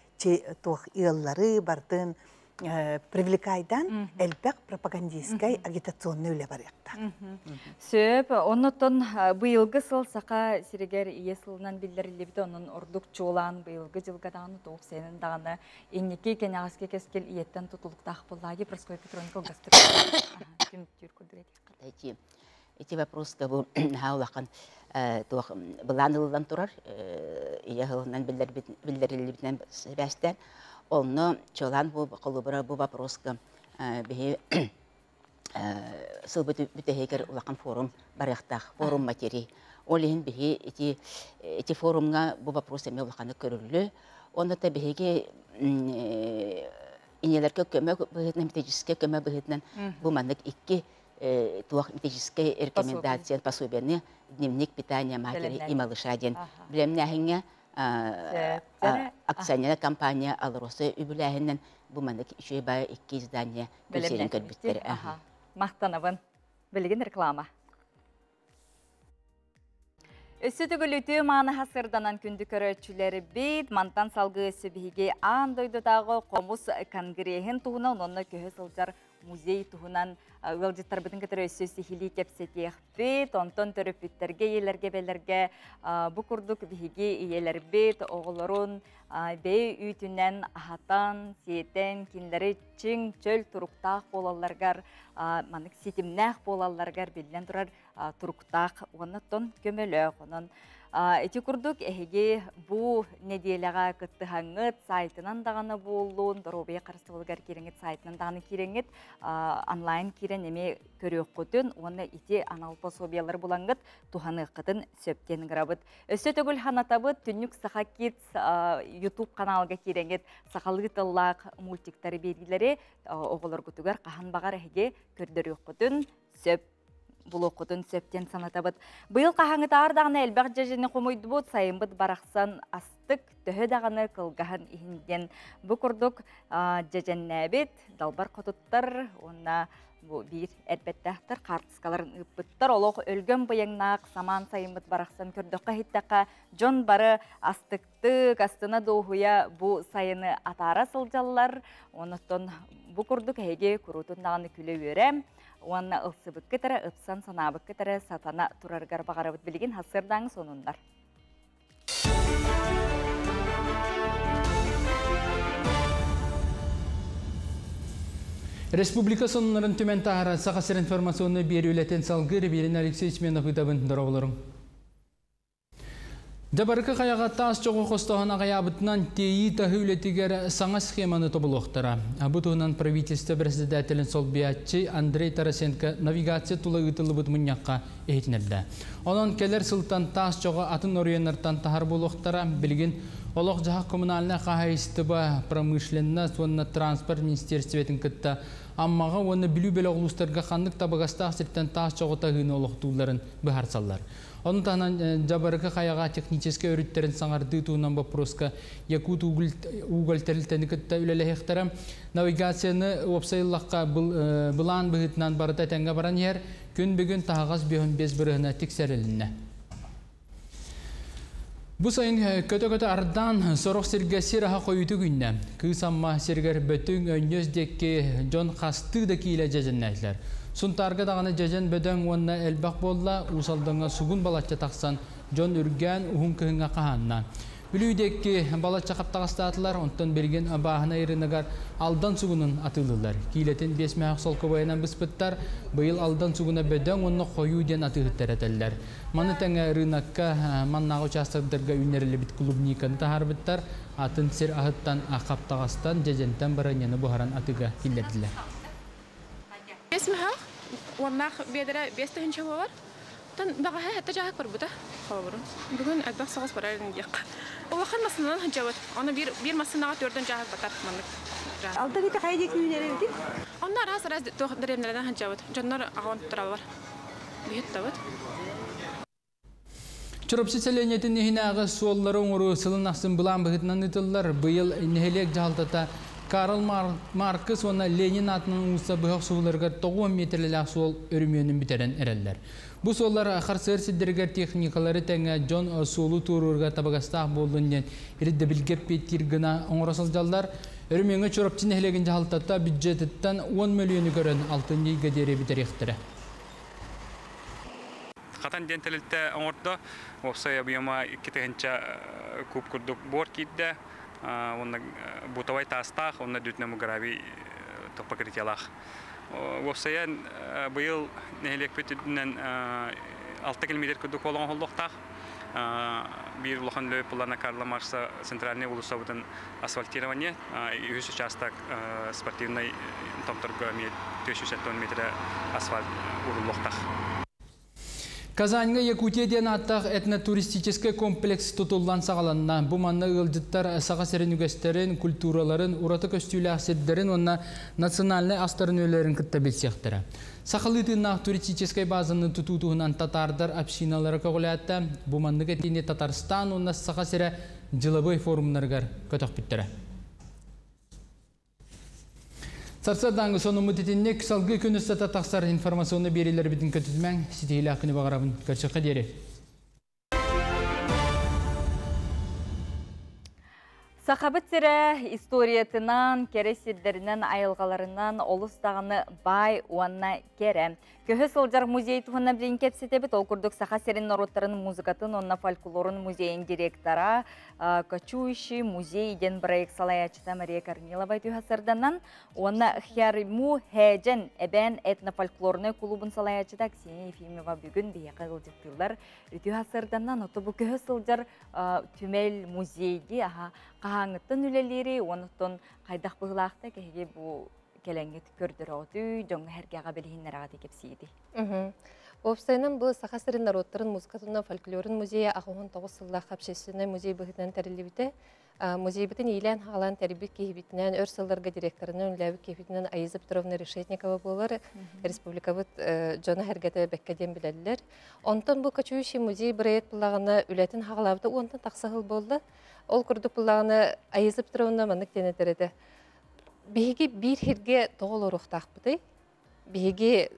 туох ыаллары бардын привлекайдан элбэх пропагандистскай агитационный үлэ барыахтаах. Сөп, оннотон быйылгы сыл Саха сиригэр ийэ сылынан биллэриллибит, онон ордук чуолаан быйылгы жылга даҕаны туох сенин даҕаны инники кэнэҕэски кэскил ийэттэн тутулуктаах буоллааги Прасковья Петровна кылгастык түмүктүүр курдук этиэххэ. Эти вопроска бу наһаа улахан туох былаан ылыллан турар ийэ сылынан биллэриллибитинэн сибээстээн онно чуолаан бу холобура бу вопроска биһи сыл бүтэһигэр улахан форум барыахтаах, форум матерей. Ол иһин биһи ити ити форумҥа бу вопрос эмиэ улаханнык көрүллү. Онно та биһиги ийэлэргэ көмө быһыытынан, методическай көмө быһыытынан бу маннык икки туох методическай рекомендация пособияны дневник питания матери и малыша диэн билэмнээһиҥҥэ акционерная компания Алроса үбүлээһинэн бу маннык үчүгэй баайы икки издание күн көрбүттэр. Махтанабын. Билигин реклама. Өссө төгүл мааныһа сырданан күндү көрөөччүлэрбит, мантан салгыы өссө биһиги аан дойдутааҕы хомус конгреһин туһунан, онно көһө сылдьар музей туһунан ыалдьыттарбытын кытары өссө сиһилии кэпсэтиэхпит. Онтон төрөппүттэргэ, ийэлэргэ, эбэлэргэ бу курдук биһиги ийэлэрбит оҕолорун бэйэ үүтүнэн аһатан, сиэтэн, кинилэри чиҥ, чөл туруктаах буолалларыгар, маннык ситимнээх буолалларыгар биллэн турар туруктаах уонна тон көмөлөөх. Онон ити курдук эһиги бу нэдиэлэҕэ кыттыһаҥҥыт сайтынан даҕаны буоллун, доруобуйа харыстабылыгар киирэҥҥит сайтынан даҕаны киирэҥҥит, онлайн киирэн эмиэ көрүөххүтүн уонна ити анал пособиялары булаҥҥыт туһаныаххытын сөп диэн ыҥырабыт. Өссө төгүл ханатабыт Түннүк Саха Kids YouTube каналга киирэҥҥит сахалыы тыллаах мультиктары биэриилэри оҕолоргутугар хаһан баҕар эһиги көрдөрүөххүтүн сөп булуоххутун сөп диэн санатабыт. Быйыл хаһааҥҥытааҕар даҕаны элбэх дьэдьэни хомуйдубут, сайыммыт барахсан астык, төһө даҕаны кылгаһан иһин диэн бу курдук дьэдьэннээбит далбар хотуттар уонна бу биир эрбэттээхтэр хаартыскаларын ыыппыттар. Олох өлгөм быйаҥнаах самаан сайыммыт барахсан көрдөххө иһиттэххэ дьон бары астыктык, астына дуоһуйа бу сайыны атаара сылдьаллар. Онон бу курдук эһиги куруутун даҕаны күлэ-үөрэ уонна ылсыбыккыт эрэ ыпсан санаабыккыт эрэ сатана турарыгар баҕарабыт. Билигин сарсыардааҥы сонуннар. Республика сонуннарын түмэн таһара Саха сир информационный биэрүүлэтин салгыы Ревелин Алексей Сменов ыытабын дорооболоруҥ. Дьабарыкы хайаҕа таас чоҕу хостоһон аҕыйаабытынан тиэйии таһыы үлэтигэр саҥа схеманы тобулуохтара. Бу туһунан правительство председателин солбуйааччы Андрей Тарасенко навигация тула ыытыллыбыт мунньахха иһитиннэрдэ. Онон кэлэр сылтан таас чоҕу атын оройуоннартан таһар буолуохтара. Билигин олох-дьаһах коммунальнай хаһаайыстыба, промышленность уонна транспорт министиэристибэтин кытта Аммаҕа уонна Бүлүү бөлөх улуустарга ханнык табыгастаах сиртэн таас чоҕу таһыыны олохтуулларын быһаарсаллар. Ону таһынан Дьабарыкы хайаҕа техническэй өрүттэрин саҥардыы туһунан боппуруоска Якут уголь тэрилтэни кытта үлэлэһиэхтэрэ. Навигацияны уопсай ыллахха былаан быһыытынан барыта этэҥҥэ баран иһэр. Күн бүгүн таһаҕас 55 бырыһына тиксэрилиннэ. Бу сайын көтө-көтө ардаан сорох сиргэ сир аһа хойутук үүннэ. Кыыс Амма сиригэр Бөтүҥ, Өнньүөс диэки дьон хастыы да киилэ дьэдьэннээтилэр. Сунтаарга даҕаны дьэдьэн бөдөҥ уонна элбэх буолла, Уус Алдаҥҥа сугун балачча тахсан, дьон үргээн уһун кыһыҥҥа хаһаанна. Бүлүү диэки балачча хаптаҕастаатылар, онтон билигин бааһынай ырыынагар Алдан сугунун атыылыыллар. Киилэтин 5 мөһөөх солкуобайынан быспыттар, быйыл Алдан сугуна бөдөҥ уонна хойуу диэн атыыһыттар этэллэр. Маны тэҥэ ырыынакка маннааҕы учаастактарга үүннэриллибит клубниканы таһаарбыттар, атын сир аһыттан хаптаҕастан, дьэдьэнтэн барыанньаны буһаран атыыга киллэрдилэр. 5 мөһөөх, уоннаах биэдэрэ 5 тыһыынча буолар. Тан баҕаһа хэтэ жаһак барбыта холобурун. Бүгүн элбэх соҕус барар диэххэ. Улахан массыынанан сылдьабыт. Ону биир биир массыынаҕа төрдөн жаһак батар маннык. Алдан ити хайа диэки үүнэр эбитий? Онно араас араас туох дэриэбинэлэринэн сылдьабыт. Дьоннор аҕалан туттараллар. Биһиттабыт. Чурапчы сэлиэнньэтин иһинээҕи суоллары оҥоруу сылын ахсын былаан быһыытынан ыытыллар. Быйыл нэһилиэк дьаһалтата Карл Маркс уонна Ленин аатынан уулусса быһа охсуһууларыгар 90 миэтэрэлээх суол өрөмүөнүн бүтэрэн эрэллэр. Бу суоллар харсыар сирдэригэр техникалары тэҥэ дьон суолу туоруурга табыгастаах буоллун диэн ирдэбилгэ эппиэттиир гына оҥоро сылдьаллар. Өрөмүөҥҥэ Чурапчы нэһилиэгин дьаһалтата бюджетыттан 10 мөлүйүөнү көрөн алтынньы ыйга диэри бүтэриэхтэрэ. Хатан диэн тэрилтэ оҥордо. Уопсай объема 2000 куб курдук буор киирдэ. Уонна бутовай таастаах, уонна дүтүнэ гравий покрытиелаах. Уопсайан быйыл нэһилиэкпит үрдүнэн 6 километр курдук олоҕун холлуохтаах. Биир улахан үлэ булана Карла Марса центральный уулуссабытын асфальтирование, үһүс участок спортивный томторго 470 метр асфальт уруллуохтаах. Казаньга Якутия диэн ааттаах этнотуристическай комплекс тутуллан саҕаланна. Бу манна ыалдьыттар Саха сирин үгэстэрин, культураларын, ураты көстүүлээх сирдэрин уонна национальнай астарын үлэлэрин кытта билсиэхтэрэ. Сахалыы тыыннаах туристическай базаны тутуу туһунан татаардар общиналара көҕүлээтэ. Бу маннык этиини Татарстан уонна Саха сирэ дьылабыай форумнарыгар көтөхпүттэрэ. Сарсыардааҥҥы сонуммут итинник, салгыы күн устата тахсар информационнай биэриилэрбитин көтүтүмэҥ, ситиһиилээх күнү баҕарабын. Көрсүөххэ диэри. Сахабыт сирэ историятынан, кэрэ сирдэринэн, айылҕаларынан олус даҕаны баай уонна кэрэ. Көһө сылдьар музей туһунан билигин кэпсэтэбит. Ол курдук Саха сирин норуоттарын музыкатын уонна фольклорун музейын директора, Кочующий музей диэн проект салайааччыта Мария Корнилова түһэ сырданан уонна Хярму Хэдьэн эбээн этнофольклорнай кулуубун салайааччыта Ксения Ефимова бүгүн биһиэхэ ыалдьыттыыллар. Үтүө сырданан ото бу көһө сылдьар түмэл музейди аха хаһааҥҥыттан үлэлиири уонна хайдах быһыылаахта киһиги бу кэлэҥҥит көрдөрөҕүтүй, дьоҥҥо сэргэҕэ билиһиннэрэҕитий кэпсииди. Уопсайынан бу Саха сирин норуоттарын музыкатын фольклорун музейа 89 сыллаах общественнай музей быһыытынан тэриллибитэ. Музейбытын иилээн-хаалаан тэрийбит киһибитинэн, өр сылларга директорынан үлэлээбит киһибитинэн Аиза Петровна Решетникова буолар. Республикабыт дьоно сэргэтэ бэккэ диэн билэллэр. Онтон бу Кочующий музей проект буллаҕына үлэтин хаҕалаабыта уонтан тахса сыл буолла. Ол курдук буллаҕына Аиза Петровна маннык диэн этэр этэ. Биһиги биир сиргэ тоҕо олоруохтаахпытый? Биһиги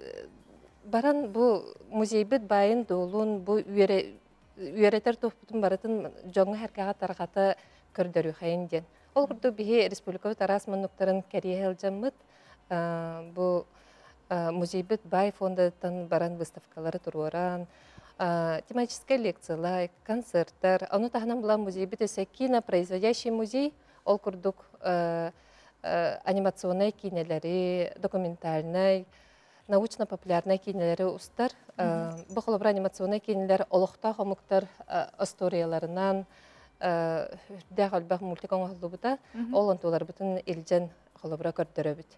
баран бу музейбыт баайын-дуолун, бу үөрэтэр туохпутун барытын дьоҥҥо-сэргэҕэ тарҕата көрдөрүөхэйин диэн. Ол курдук биһи республикабыт араас муннуктарын кэрийэ сылдьаммыт, бу музейбыт баай фондатыттан баран выставкалары туруоран, тематическай лекциялар, концерттар, ону таһынан була музейбыт өссө кинопроизводящий музей, ол курдук анимационнай киинэлэри, документальнай, научно-популярнай киинэлэри устар. Бу холобура анимационнай киинэлэр олохтоох омуктар историяларынан үрдээх элбэх мультик оҥоһуллубута. Ол онтуларбытын илдьэн холобура көрдөрөбүт.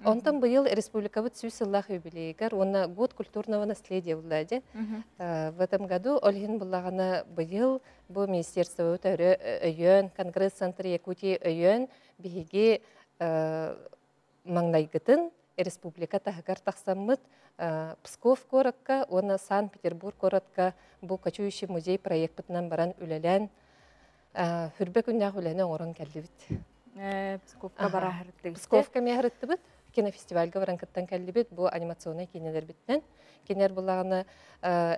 Онтон быйыл республикабыт сүүс сыллаах юбилейыгар уонна год культурного наследия булла дьэ. В этом году ол иһин буллаҕына быйыл бу министерствобыт өрө өйөөн, Конгресс-центр Якутии өйөөн биһиги маҥнайгытын республика таһыгар тахсаммыт Псков куоракка уонна Санкт-Петербург куоратка бу Кочующий музей проекпытынан баран үлэлээн хүрбэ күннээх үлэни оҥорон кэллибит. Псковка бара сырыттыбыт. Псковка эмиэ сырыттыбыт. Кинофестивальга баран кыттан кэллибит бу анимационнай киинэлэрбитинэн. Кинилэр буллаҕына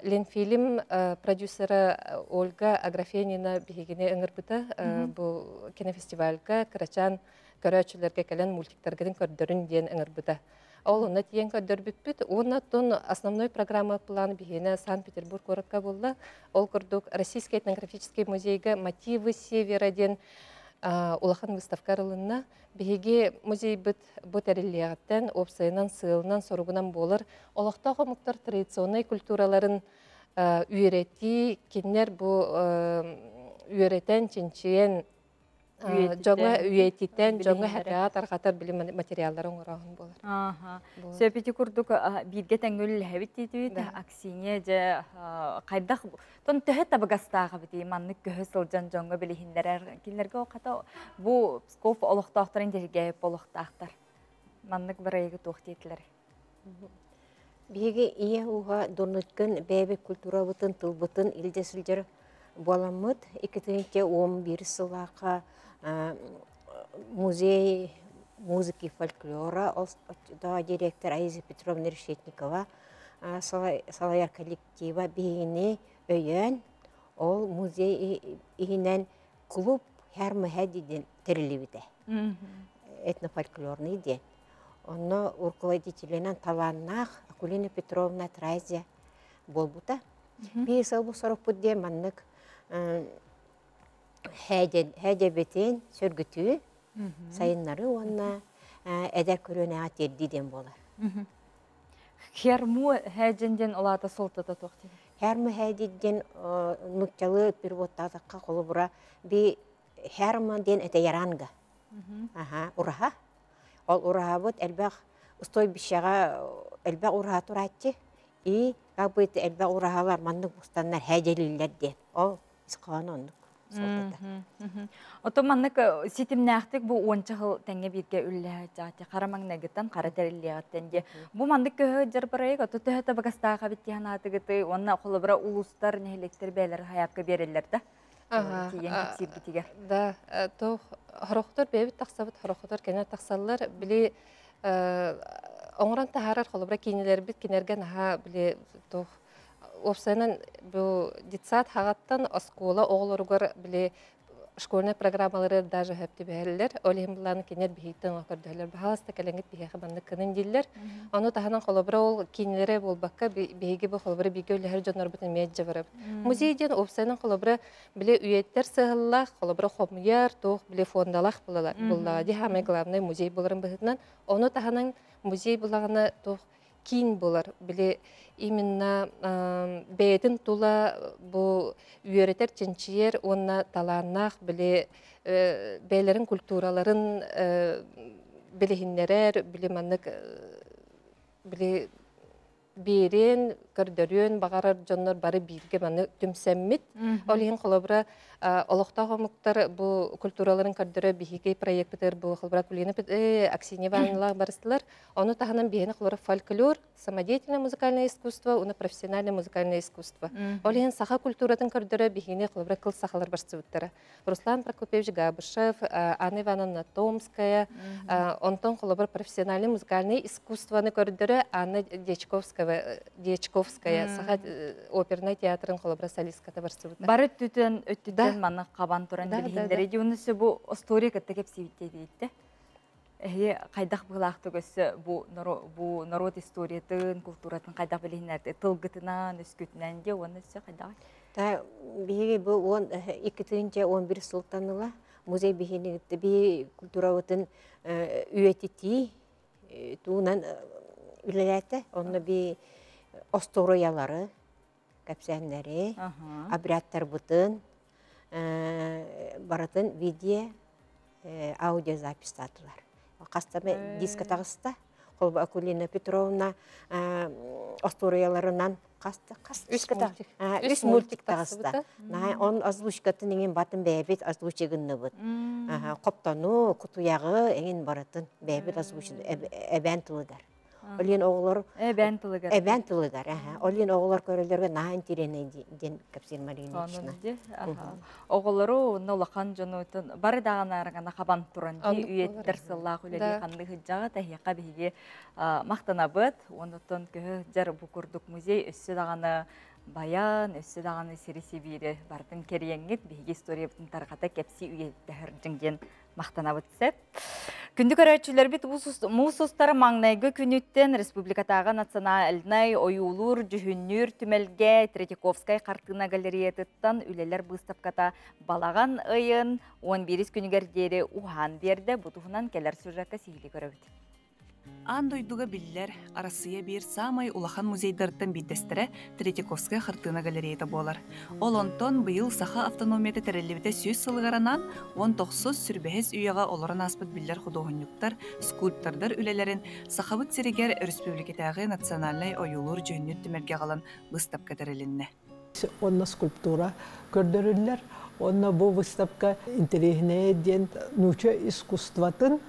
Ленфильм продюсера Ольга Аграфенина биһигини ыҥырбыта. Бу кинофестивальга кырачаан көрөөччүлэргэ кэлэн мультиктаргытын көрдөрүн диэн ыҥырбыта. Ол онно тиийэн көрдөрбүппүт. Уонна оттон основной программа план биһиэнэ Санкт-Петербург куоракка буолла. Ол курдук Российский этнографический музейга «Мотивы Севера» диэн улахан выставка арылынна. Биһиги музейбыт бу тэриллиэҕиттэн уопсайынан сыалынан соругунан буолар олохтоох омуктар традиционнай культураларын үөрэтии, кинилэр бу үөрэтэн, чинчийэн дьоҥҥо үйэтитэн, дьоҥҥо хэрэҕэ тарҕатар били материаллары оҥорооһун буолар. Сөп ити курдук бииргэ тэҥҥэ үлэлэһэбит диэтибит. Аксинья дьэ хайдах тон төһө табыгастаах эбитий маннык көһө сылдьан дьоҥҥо билиһиннэрэр кинилэргэ хата бу Псков олохтоохторун интириэһиргээбит буолуохтаахтар. Маннык бырайыгы туох диэтилэр? Биһиги ийэ ууһа донуткын бэйэбит культурабытын, тылбытын илдьэ сылдьар буоламмыт, 2011 сыллаахха музей музыки и фольклора директор Аиза Петровна Решетникова салайар коллектива биһигини өйөөн, ол музей иһинэн клуб Хермэһэ диэн тэриллибитэ. Этнофольклорный диэн. Онно руководителинэн талааннаах Акулина Петровна Тразия буолбута. Биир сыл бу сорукпут диэн маннык һээдьэбитин сөргүтүү, сайыннарыы уонна эдэр көлүөнэҕэ тиэрдии диэн буолар. Херму һээдьэн диэн улаата суолтата туох диэн? Херму һээдьин диэн нууччалыы переводтаатахха холобура би херма диэн это яранга. Аха, ураһа. Ол ураһабыт элбэх стойбищеҕа элбэх ураһа турааччы. И как бы элбэх ураһалар маннык устаннар һээдьэлииллэр диэн. Ол ис хоһооно оннук суолтата. Ото маннык ситимнээхтик бу уонча сыл тэҥҥэ бииргэ үллэһэ хара маҥнайгыттан хара тэриллиэҕиттэн диэ. Бу маннык көһө дьар проект ото төһө табыгастаах эбит диэн аатыгыты уонна холобура улуустар, нэһилиэктэр бэйэлэр хайаапка биэрэллэр да? Тиийэн кэпсиирбитигэр. Да, туох хорохтор бэйэбит тахсабыт, хорохтор кэнэ тахсаллар. Били оҥорон таһаарар холобура киинэлэрбит кинерге наһаа били туох уопсайынан бу детсад хаҕаттан оскуола оҕолоругар били школьнай программалары даже хөп түбэһэллэр. Ол иһин былаан кинилэр биһиттэн көрдөһөллөр. Баһаалыста кэлэҥҥит биһиэхэ маннык кынын дииллэр. Ону таһынан холобура ол кинилэрэ буолбакка биһиги бу холобура бииргэ үлэһэр дьоннорбут эмиэ дьэ барабыт. Музей диэн уопсайынан холобура били үйэттэр сыһыллаах, холобура хомуйар, туох били фондалаах буллаҕа дии самый главный музей буларын быһыытынан. Ону таһынан музей булаҕына туох киин булар. Били именно бэйэтин тула бу үөрэтэр, чинчийэр уонна талааннаах били бэйэлэрин культураларын билиһиннэрэр, били маннык били биэриэн, көрдөрүөн баҕарар дьоннор бары бииргэ маны түмсэммит. Ол иһин холобура олохтоох омуктар бу культураларын көрдөрө биһиги проектпытыгар бу холобура Кулина Аксинья Ивановналаах барыстылар. Ону таһынан биһиэхэ холобура фольклор, самодеятельное музыкальное искусство уонна профессиональное музыкальное искусство. Ол иһин саха культуратын көрдөрө биһигини холобура кыл сахалар барсыбыттара. Руслан Прокопьевич Габышев, Анна Ивановна Томская, онтон холобура профессиональное музыкальное искусствоны көрдөрө Анна Дьячковская, Дьячковская саха опернай театрын холобура солистката барсыбыта. Бары өттүтэн өттүтэн манна хабан туран билиһиннэри дьонусы бу история кытта кэпсиибит диэбитте. Эһи хайдах быһылаахтык өссө бу бу норуот историятын, култууратын хайдах билиһиннэрди тылгытынан, өскүтүнэн диэ уонна өссө хайдах? Та биһиги бу 12-11 сылтан ыла музей биһини би культурабытын үйэтитии туунан үлэлээтэ. Онно би остуоруйалары, кэпсээннэри, обрядтарбытын барытын видео аудиозаписьтаатылар. Хастама диска таҕыста. Холба Акулина Петровна остуоруйаларынан хаста хас үс мультик таҕыста. Он озвучкатын эҥин батын бэйэбит озвучи гынныбыт. Хоптону, кутуйаҕы эҥин барытын бэйэбит озвучи эбээн тылыгар. Олен оҕолор эбээн тылыгар. Эбээн тылыгар, Олен оҕолор көрөлөргө наһаа интириэнэй диэн кэпсиир Марина Ильична. Оҕолору уонна улахан дьону бары даҕаны арагана хабан туран дии үйэттэр сыллаах үлэлии ханны сылдьаҕа тэһиэхэ биһиги махтанабыт. Оннуттан көһө сылдьар бу курдук музей өссө даҕаны баян, өссө даҕаны сири-сибиири барытын кэрийэҥҥит биһиги историябытын тарҕата кэпсии үйэтитэ сылдьыҥ диэн махтанабыт сөп. Күндү көрөөччүлэрбит муус устар маҥнайгы күнүттэн республикатааҕы национальнай ойуулуур дьүһүннүүр түмэлгэ Третьяковскай хартыына галереятыттан үлэлэр быыстапката балаҕан ыйын 11 күнүгэр диэри уһаан биэрдэ. Бу туһунан кэлэр сюжекка сиһилии көрөбүт. Аан дойдуга биллэр, Арассыыйа биир саамай улахан музейдарыттан биирдэстэрэ Третьяковскай хартыына галереята буолар. Ол онтон быйыл Саха автономията тэриллибитэ 100 сылыгар анаан, 19 сүрбэһис үйэҕэ олорон ааспыт биллэр худуоһунньуктар, скульптордар үлэлэрин Сахабыт сиригэр өрөспүүбүлүкэтээҕи национальнай ойуулуур-дьүһүннүүр түмэлгэ аҕалан быыстапка тэрилиннэ. Онно скульптура көрдөрүллэр. Онно бу выставка интэриэһинэйэ диэн нуучча искусствотын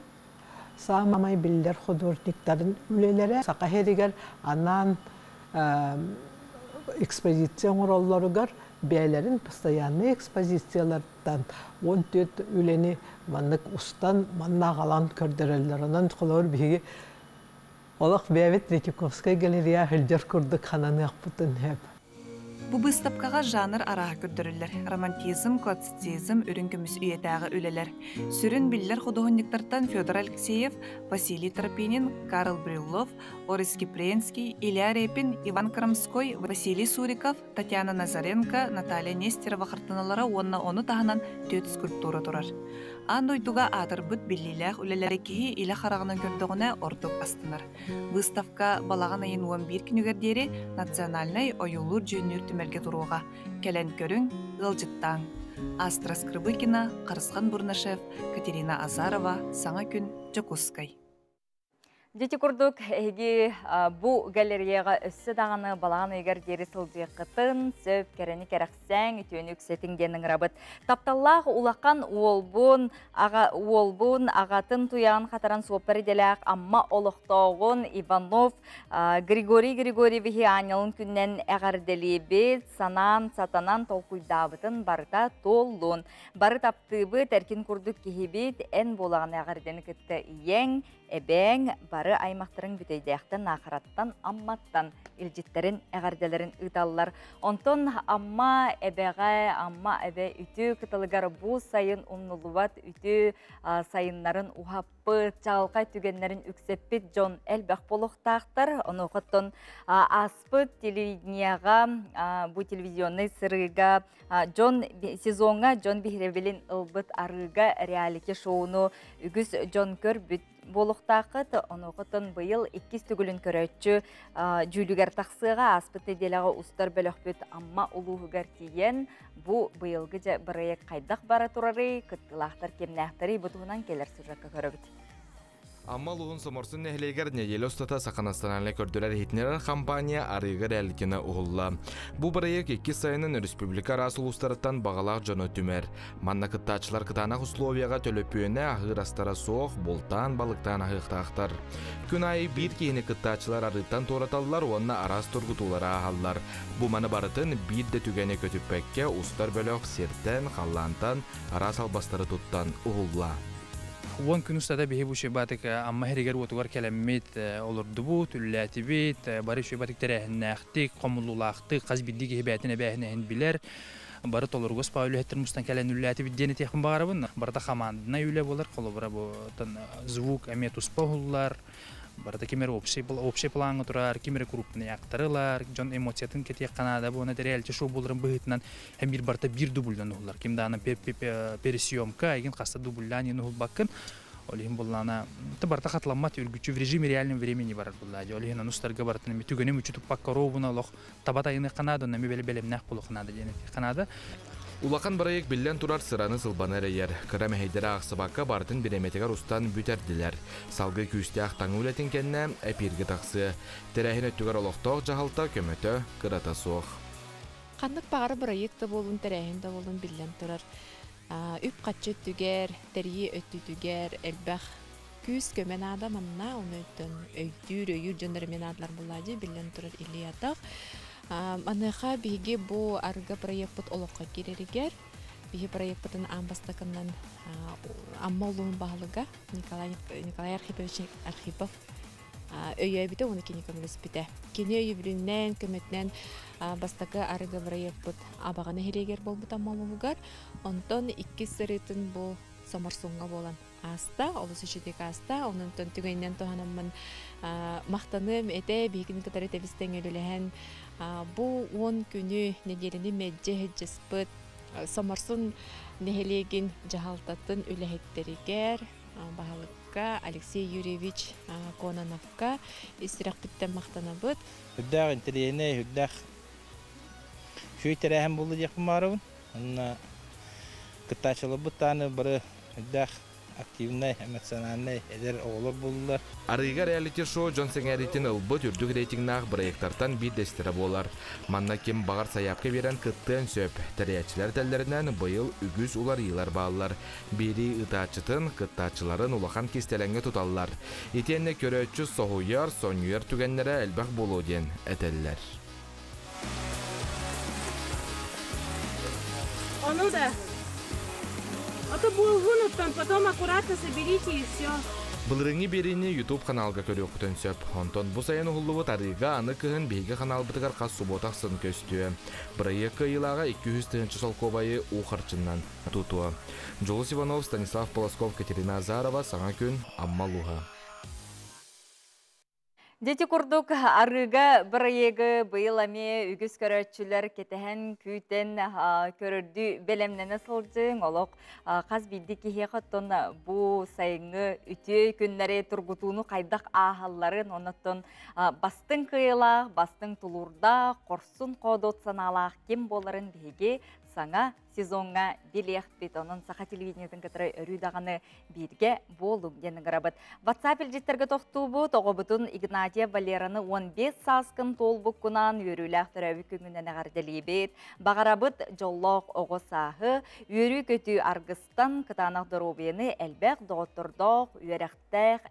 саамай биллэр художниктарын үлэлэрэ Саха сиригэр анаан экспозиция оҥороллоругар бэйэлэрин постояннай экспозицияларыттан 14 үлэни маннык устан манна аҕалан көрдөрөллөр. Онон холобур биһиги олох бэйэбит Третьяковскай галерея сылдьар курдук хананыахпытын сөп. Бу быыстапкаҕа жанр арааһа көрдөрүллэр: романтизм, классицизм, үрүҥ көмүс үйэтээҕи үлэлэр. Сүрүн биллэр худуоһунньуктартан Федор Алексеев, Василий Тропинин, Карл Брюллов, Орис Кипренский, Илья Репин, Иван Крамской, Василий Суриков, Татьяна Назаренко, Наталья Нестерова хартыыналара уонна ону таһынан түөрт скульптура турар. Аан дойдуга аатырбыт биллиилээх үлэлэри киһи илэ хараҕынан көрдөҕүнэ ордук астынар. Выставка балаҕан ыйын 11 күнүгэр диэри национальнай ойуулуур-дьүһүннүүр түмэлгэ туруоҕа. Кэлэн көрүҥ, ыалдьыттааҥ. Астра Скрыбыкина, Харысхан Бурнашев, Катерина Азарова, Саҥа күн, Дьокуускай. Дьити курдук эһиги бу галереяҕа өссө даҕаны балаҕан ыйыгар диэри сылдьыаххытын сөп, кэрэни кэрэхсээҥ, үтүөнү үксэтиҥ диэн ыҥырабыт. Тапталлаах улахан уолбун, аҕа, уолбун аҕатын туйаҕын хатаран суоппар идэлээх Амма олохтооҕун Иванов Григорий Григорьевиһи аанньалын күнүнэн эҕэрдэлиибит, санаан, сатанан толкуйдаабытын барыта туоллун. Бары таптыыбыт, эркин курдук киһибит, эн буолаҕын эҕэрдэни кытта ийэҥ, Эбээҥ бары аймахтарыҥ Бүтэйдээхтэн, Наахараттан, Амматтан илдьиттэрин, эҕэрдэлэрин ыыталлар. Онтон Амма эбэҕэ, Амма эбэ үтүө кытылыгар бу сайын умнуллубат үтүө сайыннарын уһаппыт, чаҕылхай түгэннэрин үксэппит дьон элбэх буолуохтаахтар. Онуохаттан ааспыт телевидениеҕа, бу телевизионнай сырыыга дьон сезоҥҥа дьон биһирэбилин ылбыт арыыга реалити-шоуну үгүс дьон көрбүт буолуохтааххыт. Онуохаттан быйыл иккис төгүлүн көрөөччү дьүүлүгэр тахсыаҕа ааспыт нэдиэлэҕэ устар бөлөхпүт Амма улууһугар тиийэн бу быйылгы дьэ бырайыак хайдах бара турарый, кыттыылаахтар кимнээхтэрий бу туһунан кэлэр сюжекка көрөбүт. Амма улууһун Соморсун нэһилиэгэр нэдиэлэ устата Саха национальнай көрдөрөр-иһитиннэрэр компания арыыга реалитины уһулла. Бу бырайыак иккис сайынын республика араас улуустарыттан баҕалаах дьону түмэр. Манна кыттааччылар кытаанах условияҕа төлөпүөнэ аһыыр астара суох, бултаан, балыктаан аһыахтаахтар. Күн аайы биир киһини кыттааччылар арыыттан туораталлар уонна араас тургутуулары ааһаллар. Бу маны барытын биир да түгэни көтүппэккэ устар бөлөх сиртэн, халлаантан араас албастары туттан уһулла. 10 күн устата биһи бу шөбатык Амма һиригэр-уотугар кэлэммит олордубут, үллээтибит, бары шөбатык тэрээһиннээхтик, хомуллуулаахтык, хас биирдии киһи бэйэтин эбээһинэһин билэр, бары толоругас паа үлэһиттэр мустан кэлэн үллээтибит диэн этиэхпин баҕарабын. Барыта хамаандынай үлэ буолар, холобура бу звук эмиэ туспа уһуллар, барыта ким эрэ общий, общий плаҥҥа турар, ким эрэ крупный актары ылар, дьон эмоциятын кэтиэххэ наада, бу уонна реалити шоу буоларын быһыытынан һэм биир барыта биир дубльдан уһуллар. Ким даҕаны пересъемка, игин хаста дубльдаан иһин уһулбаккын. Ол иһин буллаана барыта хатыламмат үргүччү в режиме реальном времени барар буллаа. Ол иһин онустарга барытын эми түгэни мүчү туппакка ровно олох таба тайыныахха наада, онно эми бэлэмнээх буолуохха наада диэн этиэххэ наада. Улахан бырайыак биллэн турар сыраны сылбаны эрэйэр. Кыра мэһэйдэри аахсыбакка барытын бириэмэтигэр устан бүтэрдилэр. Салгыы күүстээх таҥыы үлэтин кэннэ эпииргэ тахсыа. Тэрээһин өттүгэр олохтоох дьаһалта көмөтө кырата суох. Ханнык баҕара бырайыак да буоллун, тэрээһин да буоллун биллэн турар. Үп-харчы өттүгэр, тэрийии өттүтүгэр элбэх күүс-көмө наада манна. Ону өттөн өйдүүр, өйүүр дьоннор эмиэ наадалар буоллаа дии, биллэн турар илии атах. Маныаха биһиги бу арга проекпыт олоххо киирэригэр биһи проекпытын аан бастакынан Амма улууһун баһылыга Николай, Николай Архипович Архипов өйөөбүтэ уонна кини көмөлөспүтэ. Кини өйөбүлүнэн, көмөтүнэн бастакы арыгы бырайыакпыт Абаҕа нэһилиэгэр буолбут Амма улууһугар. Онтон иккис сырыытын бу Соморсуҥҥа буолан ааста, олус үчүгэй ааста. Онон түгэнинэн туһанаммын махтаныам этэ, биһигини кытары тэбис-тэҥ үлэлэһэн бу 10 күнү нэдиэлэни мэлдьи сылдьыспыт Соморсун нэһилиэгин дьаһалтатын үлэһиттэригэр, баһылыкка Алексей Юрьевич Кононовка ис сүрэхпиттэн махтанабыт. Үрдээх интэриэһинэй, үрдээх үчүгэй тэрээһин буолла диэхпин баҕарабын. Онно кыттааччыларбыт даҕаны бары үрдээх активнай, эмоциональнай эдэр оҕолор буоллулар. Арыыга реалити-шоу дьон сэҥээриитин ылбыт үрдүк рейтингнаах бырайыактартан биирдэстэрэ буолар. Манна ким баҕар сайаапка биэрэн кыттыан сөп. Тэрийээччилэр этэллэринэн, быйыл үгүс уларыйыылар бааллар. Биэрии ыытааччытын, кыттааччыларын улахан кистэлэҥҥэ туталлар. Итиэннэ көрөөччү соһуйар, сонньуйар түгэннэрэ элбэх буолуо диэн этэллэр. Ону да. А то буолгун оттон потом аккуратно соберите и все. Былырыыҥҥы биэриини YouTube ханаалга көрүөххүтүн сөп. Онтон бу сайын уһуллубут арыыга аны кыһын биһиги ханаалбытыгар хас субуота ахсын көстүө. Бырайыак кыайыылааҕа 200 тыһыынча солкуобайы уу харчыннан тутуо. Дьулус Иванов, Станислав Полосков, Катерина Азарова, Саҥа күн, Амма улууһа. Дьити курдук арыыга бырайыагы быйыл эмиэ үгүс көрөөччүлэр кэтэһэн, күүтэн көрөрдүү бэлэмнэнэ сылдьыҥ. Олох хас биирдии киһиэхэ оттон бу сайыҥҥы үтүө күннэри тургутууну хайдах ааһалларын, оннуттан бастыҥ кыайыылаах, бастыҥ тулуурдаах, хорсун хоодуот санаалаах ким буоларын биһиги саҥа сезоҥҥа билиэхпит. Онон саха телевидениетын кытары өрүү даҕаны бииргэ буолуҥ диэн ыҥырабыт. WhatsApp илдьиттэргэ тохтуубут. Оҕобутун Игнатия Валераны 15 сааскын туолбуккунан үөрүүлээх төрөөбүт күҥҥүнэн эҕэрдэлиибит. Баҕарабыт дьоллоох оҕо сааһы, үөрүү-көтүү аргыстан кытаанах доруобуйаны элбэх доҕоттордоох, үөрэхтээх,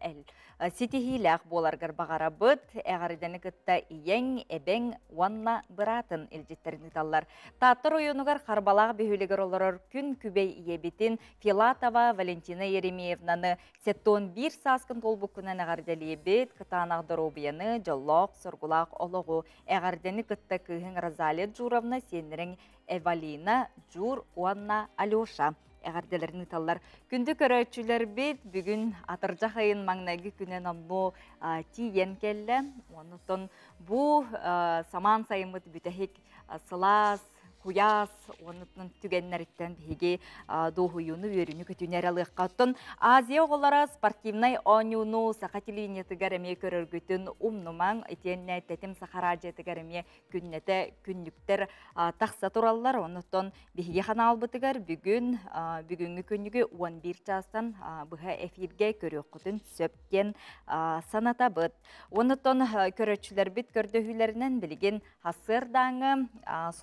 ситиһиилээх буоларгар баҕарабыт. Эҕэрдэни кытта ийэҥ, эбэҥ уонна быраатын илдьиттэрин ыыталлар. Таатта оройуонугар Харбалаах бөһүөлэгэр олорор күн күбэй ийэбитин Филатова Валентина Еремеевнаны 71 сааскын туолбуккунан эҕэрдэлиибит, кытаанах доруобуйаны, дьоллоох, соргулаах олоҕу эҕэрдэни кытта кыыһыҥ Розалия Джуровна, сиэннэриҥ Эвалина, Джур уонна Алеша эҕэрдэлэрин ыыталлар. Күндү көрөөччүлэрбит, бүгүн атырдьах ыйын маҥнайгы күнэ номнуо тиийэн кэллэ. Оннуттан бу самаан сайыммыт бүтэһик сылаас, куйаас уонна түгэннэриттэн биһиги дуоһуйууну, үөрүүнү көтүүнү эрэ ылыахха. Оттон Азия оҕолоро спортивнай оонньууну саха телевидениетыгар эмиэ көрөргүтүн умнумаҥ. Итиэннэ Тэтим Саха радиотыгар эмиэ күннэтэ күннүктэр тахса тураллар. Оннуттан биһиги ханаалбытыгар бүгүн бүгүҥҥү күннүгү 11 чаастан быһа эфиргэ көрүөххүтүн сөп диэн санатабыт. Оннуттан көрөөччүлэрбит көрдөһүүлэринэн билигин Сарсыардааҥы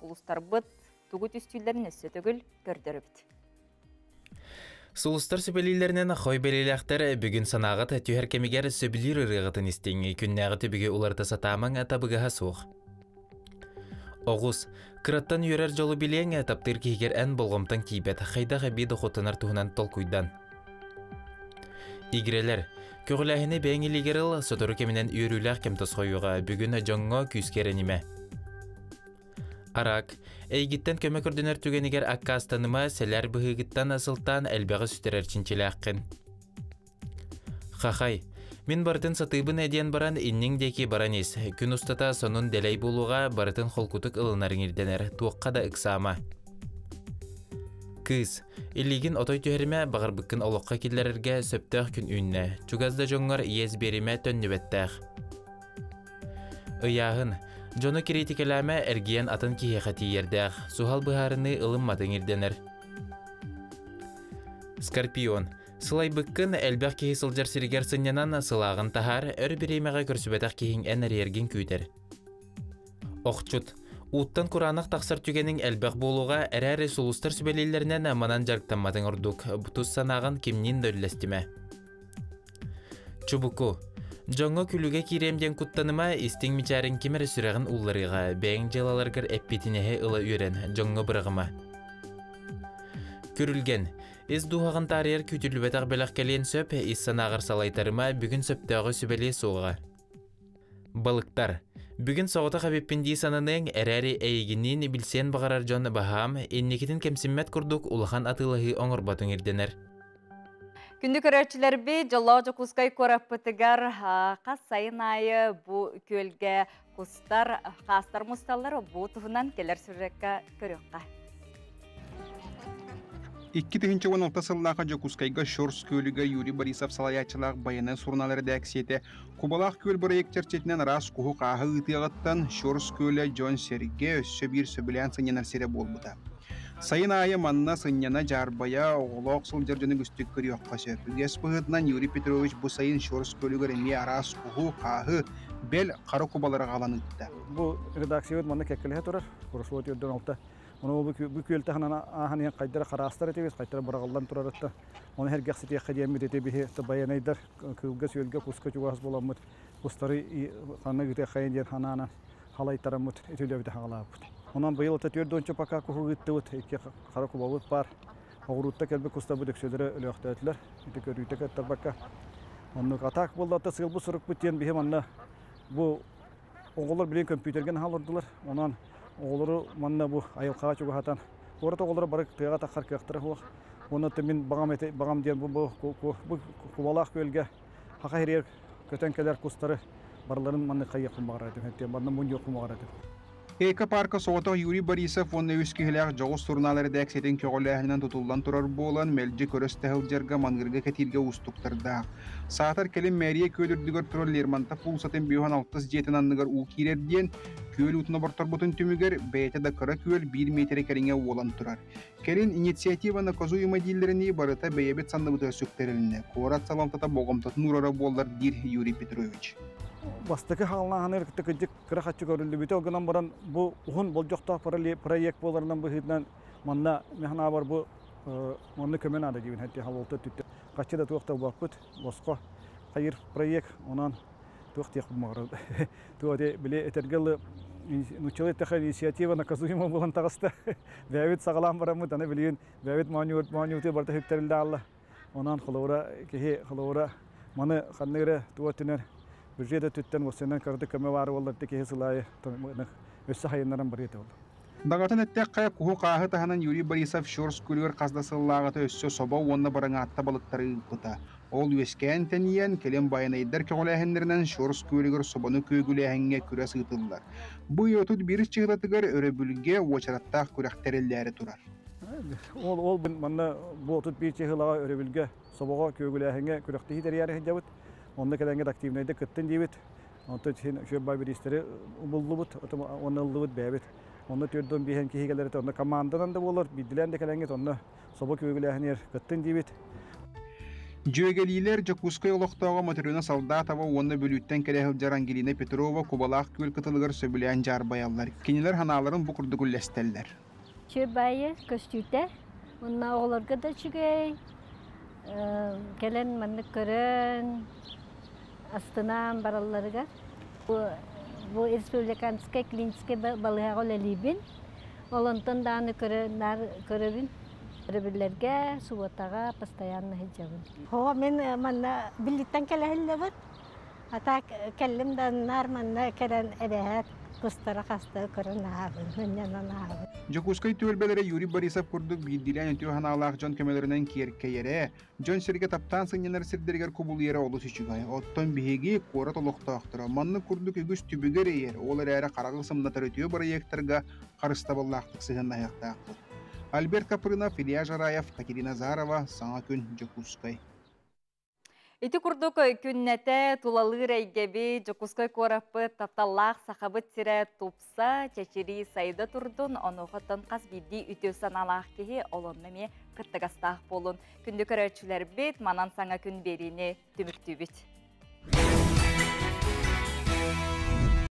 сулустарбыт тугу түстүүллэрин өссө төгүл көрдөрөбүт. Сулустар сүбэлииллэринэн хой бэлиэлээхтэр бүгүн санааҕыт түһэр кэмигэр сөбүлүүр ырыаҕытын истиҥ, күннээҕи түбүгү уларыта сатаамаҥ табыгаһа суох. Оҕус, кыраттан үөрэр дьолу билиэҥ, таптыыр киһигэр эн болҕомтоҥ тиийбэт, хайдах эбии дохуоттанар туһунан толкуйдан. Игирэлэр, көҕүлээһини бэйэҥ илиигэр ыл, сотору кэминэн үөрүүлээх кэм тосхойуоҕа, бүгүн дьоҥҥо күүскэ эрэнимэ. Арак, эйгиттэн көмө көрдөнөр түгэнигэр аккаастаныма, сэлээр быһыыгыттан сылтаан элбэҕи сүтэрэр чинчилээххин. Хахай, мин барытын сатыыбын диэн баран инниҥ диэки баран ис. Күн устата сонун дэлэй буолуоҕа, барытын холкутук ылынарыҥ ирдэнэр, туохха да ыксаама. Кыыс, илиигин отой түһэримэ, баҕарбыккын олоххо киллэрэргэ сөптөөх күн үүннэ. Чугас да дьоҥҥор иэс биэримэ төннүбэттээх. Ыйааһын. Дьону кириитикэлээмэ, эргийэн атын киһиэхэ тиийэрдээх. Суһал быһаарыныы ылымматыҥ ирдэнэр. Скорпион. Сылайбыккын, элбэх киһи сылдьар сиригэр сынньанан, сылааҕын таһаар, өр бириэмэҕэ көрсүбэтэх киһиҥ эн эрийэргин күүтэр. Охчут. Ууттан кураанах тахсар түгэниҥ элбэх буолуоҕа, эрээри сулустар сүбэлииллэринэн манан дьарыктамматыҥ ордук. Тус санааҕын кимниин да үллэстимэ. Чубуку. Дьоҥҥо күлүгэ киириэм диэн куттаныма, истиҥ мичээриҥ ким эрэ сүрэҕин уулларыаҕа, бэйэҥ дьыалаларгар эппиэтинэһи ыла үөрэн, дьоҥҥо быраҕыма. Күрүлгэн. Ис дууһаҕын таарыйар күүтүллүбэтэх бэлэх кэлиэн сөп, ис санааҕар салайтарыма, бүгүн сөптөөҕү сүбэлиэ суоҕа. Балыктар. Бүгүн соҕотох эбиппин дии сананыаҥ, эрээри эйигинниин билсиэн баҕарар дьон баһаам, инникитин кэмсиммэт курдук улахан атыылаһыы оҥорботуҥ ирдэнэр. Күндү көрөөччүлэрбит, дьоллоох Дьокуускай куораппытыгар хас сайын аайы бу күөлгэ кустар, хаастар мусталлар, бу туһунан кэлэр сюжекка көрүөххэ. 2016 сыллааҕы Дьокуускайга Щорс күөлүгэр Юрий Борисов салайааччылаах байыаннай сурунаал эрэдээксийэтэ Кубалаах күөл бырайыак чэрчитинэн араас куһу-хааһы ыытыаҕыттан Щорс күөлэ дьон-сэргэ өссө биир сөбүлээн сынньанар сирэ буолбута. Сайын аайы манна сынньана, дьаарбайа, оҕолоох сылдьар дьону үгүстүк көрүөххэ сөп. Үгэс быһыытынан Юрий Петрович бу сайын Щорс күөлүгэр эмиэ араас куһу, хааһы, бэл, хара кубалары аҕалан ыытта. Бу редакциябыт манна кэккэлэһэ турар. Прошло 46. Ону бу күөл таһынан ааһан иһэн хайдара хараастар этибит, хайдара быраҕыллан турарытта. Ону сэргэхситиэххэ диэммит ити биһи байанайдар кыылга-сүөлгэ куска чугас буоламмыт кустары ханна ыытыаххайын диэн ханаанан халайтараммыт ити үлэбити хаҕалаабыт. Онон быйыл ата 4 пока куһу ыыттыбыт, икки хара кубабыт баар. Оҕуруутта кэлбит кустарбыт өксөлөрө өлөөхтөөтүлэр. Ити көрүүтэ кыттарбакка. Оннук атаак буолла сыалбыт сурукпут диэн биһи манна бу оҕолор билигин көмпүүтэргэ наһаа олордулар. Онон оҕолору манна бу айылҕаҕа чугаһатан куорат оҕолоро бары тыаҕа таххар кыахтара суох. Уонна мин баҕам баҕам диэн бу бу Кубалаах күөлгэ хаха иһиригэр көтөн кэлэр кустары барыларын маннык хайыахпын баҕарар этим. Манна мунньуохпун баҕарар этим. Эко-парка соҕотох Юрий Борисов уонна үс киһилээх дьоҕус сурунаал эрэдээксийэтин көҕүлээһининэн тутуллан турар буолан, мэлдьи көрөстө сылдьарга, маныырга кэтииргэ уустуктардаах. Саатар кэлин мэрия күөл үрдүгэр турар Лермонтов уулуссатын 56 дьиэтин анныгар уу киирэр диэн, күөл уутун оборторбутун түмүгэр, бэйэтэ да кыра күөл биир миэтэрэ кэриҥэ уолан турар. Кэлин инициатива наказуема дииллэринии барыта бэйэбит санныбытыгар сүктэрилиннэ, куорат салалтата болҕомтотун уурара буоллар, диир Юрий Петрович. Бастакы хааллааһыныгар кытта кырдьык кыра хаччы көрүллүбүтэ, ол гынан баран бу уһун болдьохтоох проект буоларынан быһыытынан манна мин санаабар бу манна көмө наада диибин хэттэ халалта өттүттэн хаччы да туох да булбаппыт босхо хайыр проект онон туох диэхпин баҕарар туох били этэргэ дылы нуччалыы эттэххэ инициатива наказуема буолан таҕыста бэйэбит саҕалаан бараммыт аны билигин бэйэбит моонньуутугар барыта сүктэриллэ хаалла онон холобура киһи холобура маны ханнык эрэ туох өттүнэн бюджет өттүттэн уопсайынан кыратык көмө баар буоллар киһи сыл аайы өссө хайыннаран барыа этэ буолла. Даҕатан эттэххэ, куһу-хааһы таһынан Юрий Борисов Щорс күлүгэр хас да сыллааҕыта өссө собо уонна быраҥаатта балыктары ыыппыта. Ол үөскээн тэнийэн, кэлин байанайдар көҕүлээһиннэринэн Щорс күөлүгэр собону күөгүлээһиҥҥэ күрэс ыытыллар. Бу ый 31 чыһылатыгар өрөбүлгэ уочараттаах күрэх тэриллээри турар. Ол ол манна бу 31 чыһылаҕа өрөбүлгэ собоҕо күөгүлээһиҥҥэ күрэхтэһии тэрийээри сылдьабыт. Онно кэлэҥҥит активнайдык кыттын диибит. Онтон син үчүгэй бай бириистэри буллубут, уонна ыллыбыт бэйэбит. Онно 45 киһи кэлэр этэ, онно команданан да буолар, биирдилээн да кэлэҥҥит, онно собо күөгүлээһинигэр кыттын диибит. Дьүөгэлиилэр Дьокуускай олохтооҕо Матрена Солдатова уонна Бүлүүттэн кэлэ сылдьар Ангелина Петрова Кубалаах күөл кытылыгар сөбүлээн дьаарбайаллар. Кинилэр санааларын бу курдук үллэстэллэр. Үчүгэй көстүүтэ. Уонна оҕолорго да үчүгэй. Кэлэн маннык көрөн, астынаан баралларыгар. Бу республиканскай клиническэй балыыһаҕа үлэлиибин. Ол онтон даҕаны көрөбүн. Өрөбүллэргэ, субуотаҕа постоянно сылдьабын. Оо, мин манна биллиттэн кэлэһиллэбин. А так кэллим да наар манна кэлэн эбэһээт кустара хаста көрөн аһаабын, мунньанан аһаабын. Дьокуускай түөлбэлэрэ Юрий Борисов курдук биирдиилээн үтүө санаалаах дьон көмөлөрүнэн киэркэйэрэ, дьон-сэргэ таптаан сынньанар сирдэригэр кубулуйара олус үчүгэй. Оттон биһиги, куорат олохтоохторо, маннык курдук үгүс түбүгү эрэйэр, ол эрээри хараҕы сымнатар үтүө бырайыактарга харыстабыллаахтык сыһыаннаһыахтаахпыт. Альберт Капрынов, Илья Жараев, Катерина Зарова, Саҥа күн, Дьокуускай. Ити курдук күннэтэ тулалыыр эйгэби Дьокуускай куораппыт тапталлаах Сахабыт сирэ тупса, чэчирии сайда турдун, онуохаттан хас биирдии үтүө санаалаах киһи олонно эмиэ кыттыгастаах буолун. Күндү көрөөччүлэрбит, манан саҥа күн биэриини түмүктүүбүт.